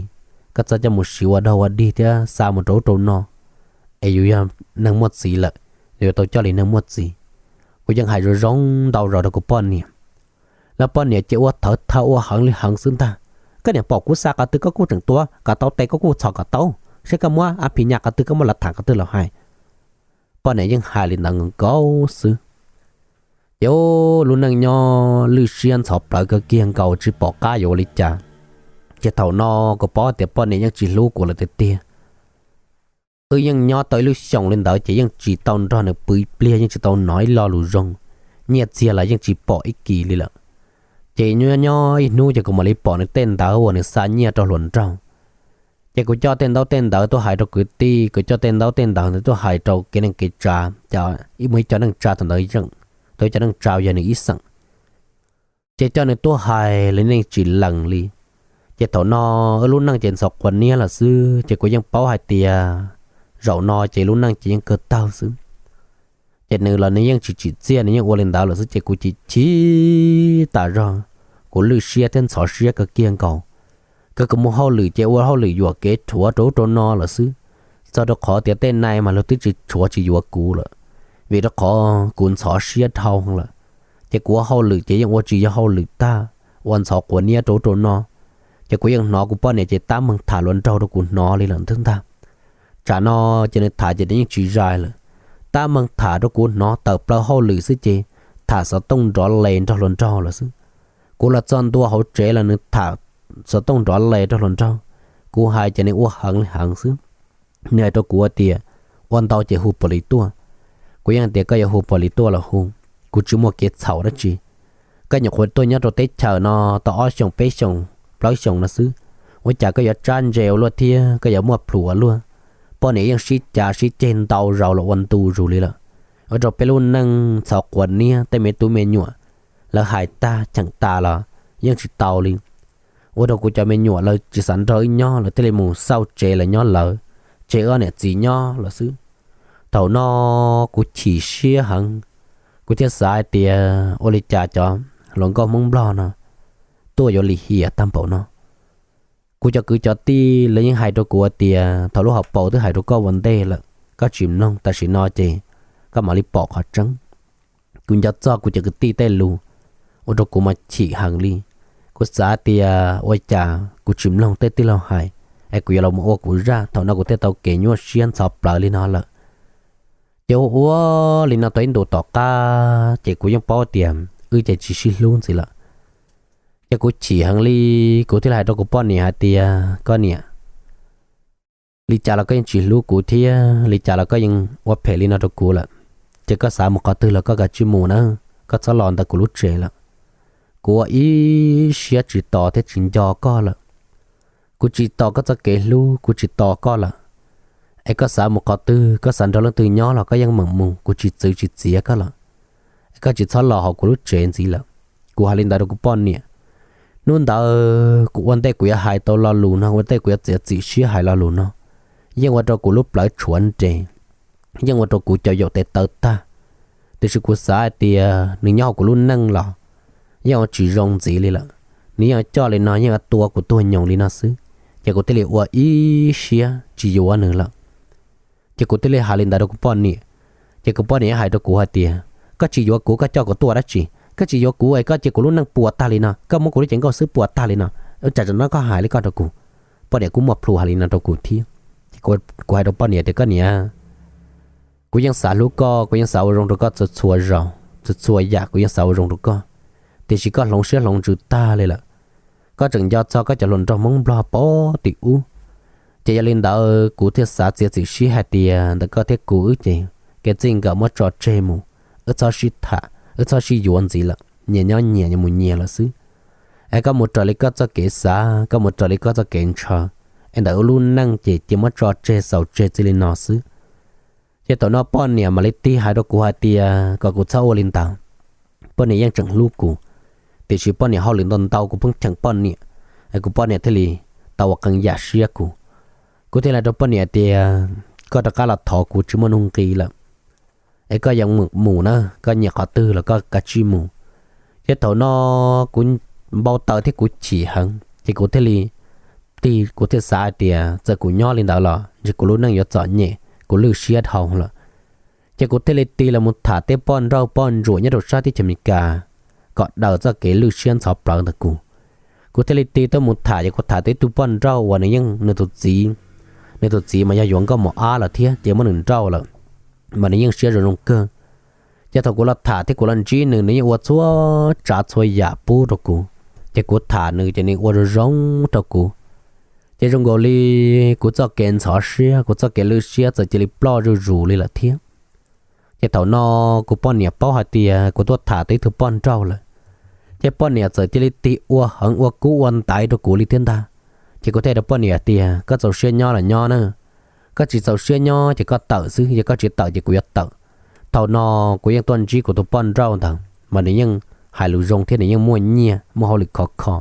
koj txhob coj mus siv ua dog ua dig thiab xa mus rau ub rau no. Es yus yog neeg muaj txiv lawm, yuav tau coj li neeg muaj txiv. Kuv yeej hais zoo zoo ntau zaus rau kuv poj niam. Lawv poj niam ces ua thawv thawv ua heev li heev xwb ntag. Koj niam pom kuv xa qhov twg koj kuj tseem tuav kom tau tes, koj kuj txhom kom tau, saib koj muab a phi nyaj qhov twg, koj muab lav tham qhov twg los hais. Poj niam yeej hais li ntawd nkaus xwb. Ces lub neej nyob lwj siab ntxhov plawv kawg kiag nkaus tsis pom qab yuav ua li cas. Ces thaum no kuv paub tias poj niam yeej tsis hlub kuv lawm tiag tiag. Wb yeej nyob tau ib lub xyoos li ntawd ces yeej tsis tau nrog nws pw ib pliag, yeej tsis tau hnov ib lo lus zoo, nyiaj txiag los yeej tsis pom ib kis li lawm. Ces nyob nyob ib hnub ces kuv mam li pom nws tej ntawv uas nws xa nyiaj rau hluas nraug. Ces kuv coj tej ntaub tej ntawv tuaj hais rau kwv tij, kuv coj tej ntaub tej ntawv ntawd tuaj hais rau kev neej kev tsav, ib muaj ib co neej tsa thaum ntawd, tau ib co neej tsa yog nws ib xeem. Ces coj nws tuaj hais los nws tsis lees li. Ces thaum no wb lub neej ces ntxhov quav niab lawm xwb, ces kuv yeej paub hais tias zaum no ces lub neej ces yeej kawg tawg xwb. Ces nws los nws yeej tsis tsim txiaj, nws yeej ua li ntawd lawm xwb ces kuv chim chim tas zog, kuv lwj siab thiab ntxhov siab kawg kiag nkaus. Kawg kuv mus hauj lwm ces ua hauj lwm yuam kev rhuav rau ub rau no lawm xwb, txog rau qhov tias tej nai mas luag twb tsis rhuav tsis yuav kuv lawm, vim rau qhov kuv ntxhov siab dhau lawm. Ces kuv ua hauj lwm ces yeej ua tsis yog hauj lwm tag, ua ntxhov quav niab rau ub rau no. Ces kuv yeej hnov kuv poj niam ces tab meeg tham hluas nraug rau kuv hnov li lawm ntag. Tsam no ces nws tham ces nws yeej tsis zais lawm, tab meeg tham rau kuv hnov tawm plaws hauj lwm xwb ces tham xov tooj nrov les nrog hluas nraug lawm xwb. Kuv los txog ntua hauv tsev los nws tham xov tooj nrov les rau hluas nraug. Kuv hais ces nws ua heev li heev xwb. Nws hais rau kuv tias, ua ntau ces hu pos lis tuaj. Kuv yeej tias koj yuav hu pos lis tuaj los hu, kuv tsis muaj kev txhaum dab tsi. Koj nyuam qhuav tuaj nyob rau teb chaws no tau ob xyoos peb xyoos plaub xyoos no xwb, ua cas koj yuav tsab ntse ua luaj thiab koj yuav muaj plhus ua luaj? Poj niam yeej sib cav sib ceg ntau zaus los ua ntu zus li lawm, ua rau peb lub neej ntxhov quav niab, tej me tub me nyuam lawv hais tag cheem tas los yeej tsis tau li. Ua rau kuv cov me nyuam lawv tsis xav nrog wb nyob, lawv thiaj li mus xauj tsev lawv nyob lawv, tseg wb ob niam txiv nyob lawm xwb. Thaum no kuv chim siab heev, Kuv thiaj xav hais tias ua li cas cov hluas nkauj Hmoob Nplog no tuaj yuav lim hiam tag npaum no. Kuv cov kwv cov tij lawv yeej hais rau kuv tias thaum lub hauv paus twb hais rau koj ua ntej lawm, koj tsis mloog, tam sim no ces koj mam li pom qhov tseeb. Kuv nco txog kuv cov kwv tij tej lus ua rau kuv mas chim heev li. Kuv xav tias ua cas kuv tsis mloog tej tij laug hais, es kuv yuav los ua kuv zaj, thaum no kuv thiaj tau kev nyuaj siab ntxhov plawv li no lawm. Ces ua ua li no tau ib ntus tom qab ces kuv yeej paub tias wb ces tsis sib hlub ntxiv lawm. Ces kuv chim heev li, kuv thiaj li hais rau kuv poj niam hais tias, koj niam, li cas los koj yeej tsis hlub kuv thiab li cas los koj yeej ua phem li no rau kuv lawm, ces koj xav mus qhov twg los koj kav tsij mus na, koj txhob los ntawm kuv lub tsev lawm. Kuv ua ib siab tsis tos thiab tsis nco koj lawm. Kuv tsis tos koj txoj kev hlub, kuv tsis tos koj lawm. Es koj xav mus qhov twg, koj xav nrog leej twg nyob los koj yeej meem mus, kuv tsis txwv tsis txiav koj lawm. Es koj tsis txhob los hauv kuv lub tsev ntxiv lawm. Kuv hais li ntawd rau kuv poj niam. Hnub ntawd kuv ua ntej kuv yuav hais tau lo lus no, ua ntej kuv yuav txiav txim siab hais lo lus no, yeej ua rau kuv lub plawv tshuav nres, yeej ua rau kuv cov yaum tes taw tag. Tiam sis kuv xav hais tias nws nyob hauv kuv lub neej los yeej ua tsis zoo ntxiv li lawm. Nws yeej coj li no yeej tua kuv tuag nyoos li no xwb, ces kuv thiaj li ua ib siab tsis yuav nws lawm. Ces kuv thiaj li hais li ntawd rau kuv poj niam. Ces kuv poj niam hais rau kuv hais tias, koj tsis yuav kuv koj coj kuv tuaj dab tsi? Koj tsis yuav kuv es koj cia kuv lub neej puas tag li no, koj muab kuv lub cev nkauj xwb puas tag li no, ua cas tam no koj hais li koj rau kuv? Poj niam kuj muaj plhus hais li no rau kuv thiab. Ces kuv hais rau poj niam tias, koj niam, kuv yeej xav hlub koj, kuv yeej xav ua zoo rau koj txhua txhua zaus, txhua txhua yam kuv yeej xav ua zoo rau koj, tiam sis koj hloov siab hloov ntsws tag li lawm. Koj tseem nco txog koj cov hluas nraug Hmoob Nplog pem tim ub, ces yog li ntawd kuv thiaj xav txiav txim siab hais tias ntawm koj thiab kuv wb ces kev txij nkawm muab tso tseg mus, wb txhob sib tham, wb txhob sib yuav ntxiv lawm, nyias nyob nyias, nyias mus nyias lawm xwb. Es koj mus raws li koj txoj kev xav, koj mus raws li koj txoj kev ntshaw, es ntawm wb lub neej ces cia muab tso tseg xaus tseg txij li no xwb. Ces thaum no poj niam mam li tig hais rau kuv hais tias kom kuv txhob ua li ntawd. Poj niam yeej tseem hlub kuv, tiam sis poj niam hauj lwm ntau ntau kuv pheej cheem poj niam, es kuv poj niam thiaj li tau ua qee yam siab kuv. Kuv thiaj li hais rau poj niam tias, koj rov qab los thov kuv tsis muaj nuj nqis lawm, es koj yeej mus na, koj nyiam qhov twg los koj kav tsij mus. Ces thaum no kuv npau taws thiab kuv chim heev, ces kuv thiaj li tig, kuv thiaj xav hais tias txawm kuv nyob li ntawd los ntshe kuv lub neej yuav txom nyem, kuv lwj siab dhau lawm. Ces kuv thiaj li tig los mus tham tej poj nrauj poj ntsuam nyob rau sab teb chaws Amelikas kom daws txoj kev lwj siab ntxhov plawv ntawm kuv. Kuv thiaj li tig tuaj mus tham, ces kuv tham tau ib tug poj nrauj uas nws yeej, nws tus txiv, nws tus txiv mas yog yuav nkauj mos ab lawm thiab ces muab nws nrauj lawm, mas nws yeej siab zoo zoo kawg. Ces thaum kuv los tham thiab kuv los ntsib nws, nws yeej ua txhua tsav txhua yam pub rau kuv. Ces kuv tham nws ces nws ua zoo zoo rau kuv. Ces zoo nkaus li kuv txoj kev ntxhov siab, kuv txoj kev lwj siab txawm cia li ploj zuj zus li lawm thiab. Ces thaum no kuv poj niam paub hais tias kuv tuaj tham tau ib tug poj nrauj lawm, ces poj niam txawm cia li tig ua heev ua kub ua ntaiv rau kuv li thiab ntag. Ces kuv thiaj rau poj niam tias, koj txaus siab nyob los nyob na, koj tsis txaus siab nyob ces koj tawm xwb, yog koj tsis tawm ces kuv yuav tawm. Thaum no kuv yeej tuaj ntsib kuv tus poj nrauj ntawd mas nws yeej hais lus zoo thiab nws yeej muaj nyiaj muaj hauj lwm khov kho.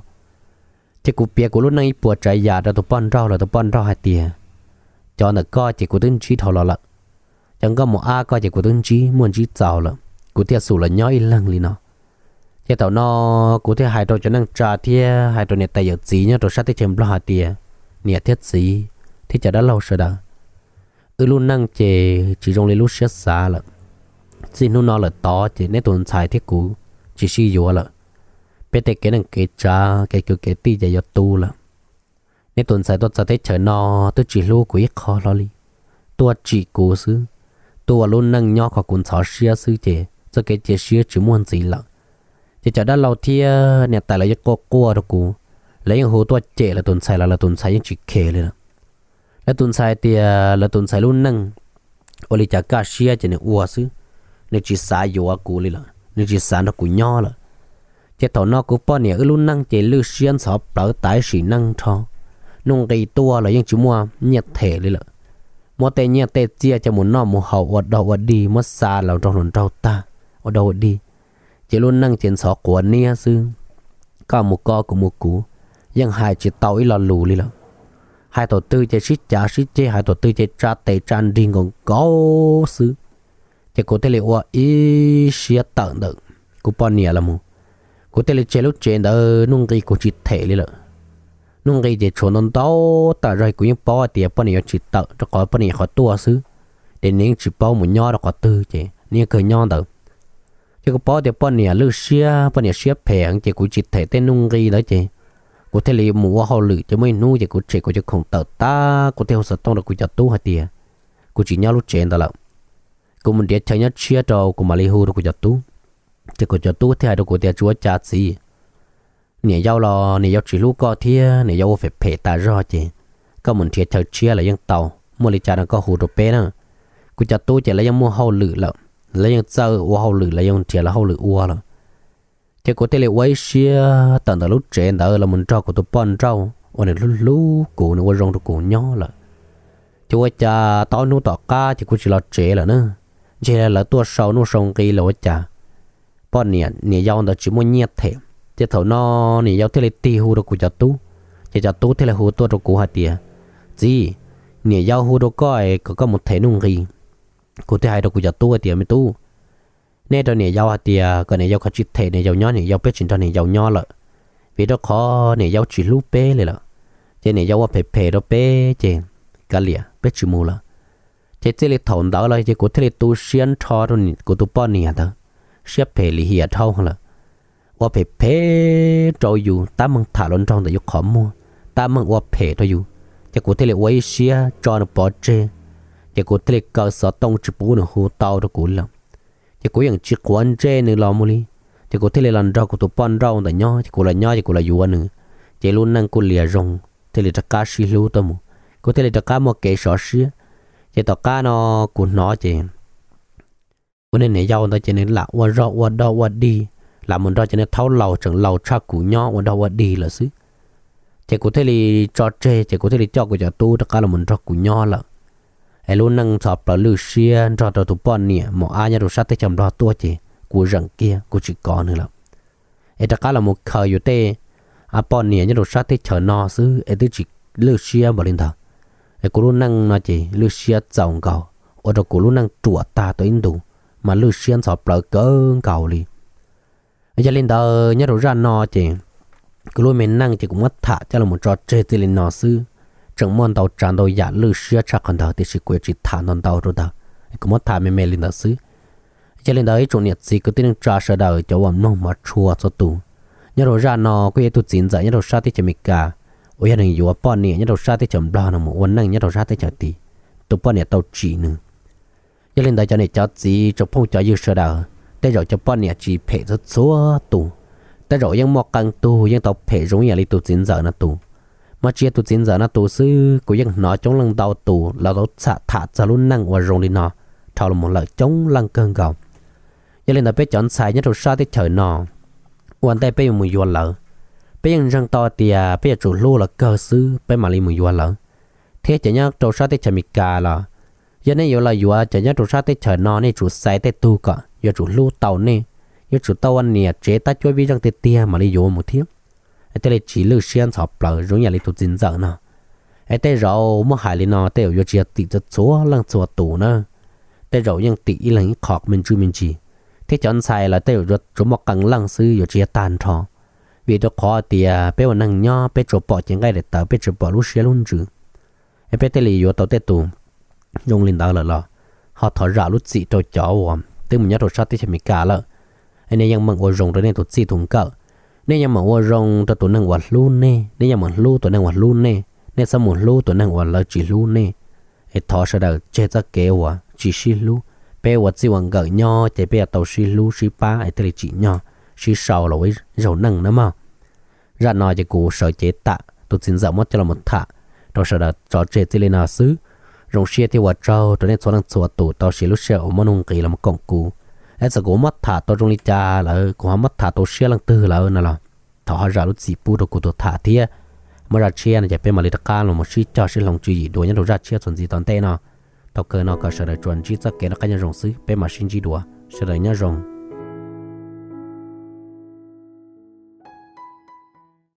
Ces kuv piav kuv lub neej ib puas tsav yam rau tus poj nrauj los tus poj nrauj hais tias, cov ntawm koj ces kuv twb ntsib dhau los lawm, cov nkauj mos ab koj ces kuv twb ntsib muaj ntsib txaus lawm, kuv thiaj xum los nyob ib leeg li no. Ces thaum no kuv thiaj hais rau cov neej tsa thiab hais rau niam tais yawm txiv nyob rau sab teb chaws Nplog hais tias, niam thiab txiv thiab cov dab laug sawv daws, wb lub neej ces tsis zoo li lub siab xav lawm. Txij hnub no lawm tod ces neb tus ntxhais thiab kuv tsis sib yuav lawm. Peb tej kev neej kev tsav kev kwv kev tij ces yuav tu lawm. Neb tus ntxhais tuaj txog teb chaws no twb tsis hlub kuv ib qho hlo li, tuaj tsim kuv xwb, tuaj ua lub neej nyob kom kuv ntxhov siab xwb ces txoj kev cia siab tsis muaj ntxiv lawm. Ces cov dab laug thiab niam tais lawv yeej quaj quaj rau kuv, lawv yeej hu tuaj cem lawv tus ntxhais los lawv tus ntxhais yeej tsis khe li lawm. Lawv tus ntxhais tias lawv tus ntxhais lub neej ua li cas kaj siab ces nws ua xwb, nws tsis xav yuav kuv li lawm, nws tsis xav nrog kuv nyob lawm. Ces thaum no kuv poj niam wb lub neej ces lwj siab ntxhov plawv tas sim neej nrho, nuj nqis tuaj los yeej tsis muaj nyiaj them li lawm. Muab tej nyiaj tej txiaj coj mus noj mus haus ua dog ua dig muab xa los rau hluas nraug tag, ua dog ua dig, ces lub neej ces ntxhov quav niab xwb. Koj mus koj kuv mus kuv, yeej hais tsis tau ib lo lus li lawm. Hais thaum twg ces sib cav sib ceg, hais thaum twg ces tsa tes tsa nrig nkaus nkaus xwb. Ces kuv thiaj li ua ib siab tawm ntawm kuv poj niam los mus, kuv thiaj li tseg lub tsev ntawd. Nuj nqis kuv tsis them li lawm. Nuj nqis ces tshuav ntau ntau tas zog, kuv yeej paub hais tias poj niam yuav tsis tawm rau qhov poj niam qhov tuaj xwb, ces nws yeej tsis paub mus nyob rau qhov twg ces nws yeej kawg nyob ntawd. Ces kuv paub tias poj niam lwj siab, poj niam siab phem heev, ces kuv tsis them tej nuj nqis ntawd ces kuv thiaj li mus ua hauj lwm. Ces muaj ib hnub ces kuv tshem kuv cov khoom tawm tag, kuv thiaj hu xov tooj rau kuv cov tub hais tias kuv tsis nyob lub tsev ntawd lawm, kuv mus nrhiav chaw nyob tshiab rau, kuv mam li hu rau kuv cov tub. Ces kuv cov tub thiaj hais rau kuv tias, tsis ua cas txiv, niam yau los niam yau tsis hlub koj thiab niam yau ua phem phem tas zog, ces koj mus nrhiav chaw tshiab los yeej tau, muaj li cas no koj hu rau peb na. Kuv cov tub ces lawv yeej muaj hauj lwm lawm, lawv yeej txawj ua hauj lwm, lawv yeej nrhiav lawv hauj lwm ua lawm. Ces kuv thiaj li ua ib siab tawm ntawm lub tsev ntawd los mus nrog kuv tus poj nrauj uas nws hlub hlub kuv, nws ua zoo rau kuv nyob lawm. Ces ua cas tau hnub tom qab ces kuv tsis los tsev lawm na, ntshe lawv tuaj sau nuj sau nqi los ua cas, poj niam niam yau ntawd tsis muaj nyiaj them. Ces thaum no niam yau thiaj li tig hu rau kuv cov tub, ces cov tub thiaj li hu tuaj rau kuv hais tias, txiv, niam yau hu rau koj es kom koj mus them nuj nqis. Kuv thiaj hais rau kuv cov tub hais tias, me tub, nej rau niam yau hais tias kom niam yau kov tsis them niam yau nyob, niam yau, peb tsis nrog niam yau nyob lawm, vim rau qhov niam yau tsis hlub peb li lawm, ces niam yau ua phem phem rau peb ces kav liam, peb tsis mus lawm. Ces txij li thaum ntawd los ces kuv thiaj li tu siab nrho rau kuv tus poj niam ntawd, siab phem lim hiam dhau lawm, ua phem phem rau yus, tab meeg tham hluas nraug ntawm yus qhov muag, tab meeg ua phem rau yus. Ces kuv thiaj li ua ib siab tso nws pov tseg, ces kuv thiaj li kaw xov tooj tsis pub nws hu tau rau kuv lawm. Ces kuv yeej tsis quav ntsej nws los mus li, ces kuv thiaj li los nrog kuv tus poj nrauj ntawm nyob, ces kuv los nyob ces kuv los yuav nws, ces lub neej kuj lias zoo, thiaj li rov qab sib hlub tuaj mus, kuv thiaj li rov qab muaj kev sov siab. Ces tom qab no kuv hnov ces kuv niag niam yau ntawd ces nws lam ua zog ua dog ua dig, lam mus nrog cov niag thaub laus tseem laus tshaj kuv nyob ua dog ua dig lawm xwb. Ces kuv thiaj li tso tseg, ces kuv thiaj li coj kuv cov tub rov qab los mus nrog kuv nyob lawm. Es lub neej ntxhov plaws lwj siab nrog rau tus poj niam mos ab nyob rau sab teb chaws Nplog tuaj ces kuv zeem kiag kuv tsis kov nws lawm. Es rov qab los mus khaws yus tej poj niam nyob rau sab teb chaws no xwb es twb tsis lwj siab npaum li ntawd. Es kuv lub neej no ces lwj siab txaus nkaus, ua rau kuv lub neej ruam tag tau ib ntus, mas lwj siab ntxhov plaws kawg nkaus li. Yog li ntawd nyob rau zaj no ces kuv lub me neej ces kuv muab tham coj los tso tseg txij li no xwb. Tseem muaj ntau tsav ntau yam lwj siab tshaj qhov ntawd tiam sis kuv yuav tsis tham ntau ntau rau ntawd, kuv muab tham me me li ntawd xwb. Yog li ntawd ib tsoom niam txiv kwv tij neej tsa sawv daws cov uas mloog hmov tshua txhua tus, nyob rau zaj no kuj yog ib tug txiv ntxawm nyob rau sab teb chaws Amelikas uas yog nws yuav poj niam nyob rau sab teb chaws Nplog no mus ua neej nyob rau sab teb chaws tid, tus poj niam tau tsim nws. Yog li ntawd cov niam cov txiv tsoom phooj cov ywg sawv daws, tej zaum cov poj niam tsis phem txhua txhua tus, tej zaum yeej muaj qee tug yeej tau phem zoo ib yam li tus txiv ntxawm no tus. Mas tsis yog tus txiv ntxawm no tus xwb, kuv yeej hnov coob leej ntau tus lawv tau tham txog lub neej uas zoo li no dhau los mus lawm coob leej kawg nkaus. Yog li ntawd peb cov ntxhais nyob rau sab teb chaws no, ua ntej peb yuav mus yuav lawv, peb yeej ntseeg tau tias peb yuav tsum hlub lawv kawg xwb peb mam li mus yuav lawv. Thiab cov nyob rau sab teb chaws Amelikas los, yog nej yuav los yuav cov nyob rau sab teb chaws no nej tsum xaiv tej tug kom yuav tsum hlub tau nej, yuav tsum tau ua niam tsev tab cuab vij zeej tiag tiag mam li yuav mus thiab, es thiaj li tsis lwj siab ntxhov plaws zoo ib yam li tus txiv ntxawm no. Es tej zaum muab hais li no tej zaum yuav tsis yog tim txhua leej txhua tus na, tej zaum yeej tim ib leeg ib qho me ntsis me ntsis, thiab cov ntxhais lawv tej zaum tsuas muaj qee leej xwb yuav tsis yog tag nrho. Vim rau qhov tias peb ua neeg nyob peb tsuas pom cev nqaij daim tawv, peb tsis pom lub siab lub ntsws. Es peb thiaj li yuav tau tej tus zoo li ntawd lawm los ho thov zam lub txim rau cov uas twb mus nyob rau sab teb chaws Amelikas lawm. Es nej yeej meem ua zoo rau nej tus txij tus nkawm, nej yeej meem ua zoo rau tus neeg uas hlub nej, nej yeej meem hlub tus neeg uas hlub nej, nej txhob mus hlub tus neeg uas lawv tsis hlub nej. Es thov sawv daws tseg txoj kev uas tsis sib hlub, peb ua txij ua nkawm nyob ces peb yuav tau sib hlub sib pab es thiaj li tsim nyog sib sau los ua ib zaug neej na mog. Zaj no ces kuv sawv cev tam tus txiv ntxawm muab coj los tham rau sawv daws tso tseg txij li no xwb. Zoo siab thiab ua tsaug rau nej txhua leej txhua tus tau siv lub sij hawm uas muab nuj nqis los koom kuv. Es txawm kuv muab tham tau zoo li cas lawm, kuv ho muab tham tau siab leej twg lawm no los thov ho zam lub txim pub rau kuv tus tham thiab. Muaj zaj tshiab no ces peb mam li rov qab los sib cog sib hloov tswv yim dua nyob rau zaj tshiab txuas ntxiv tom ntej no. Thaum kawg no kom sawv daws tsuas ntsib txoj kev noj qab nyob zoo xwb, peb mam sib ntsib dua, sawv daws nyob zoo.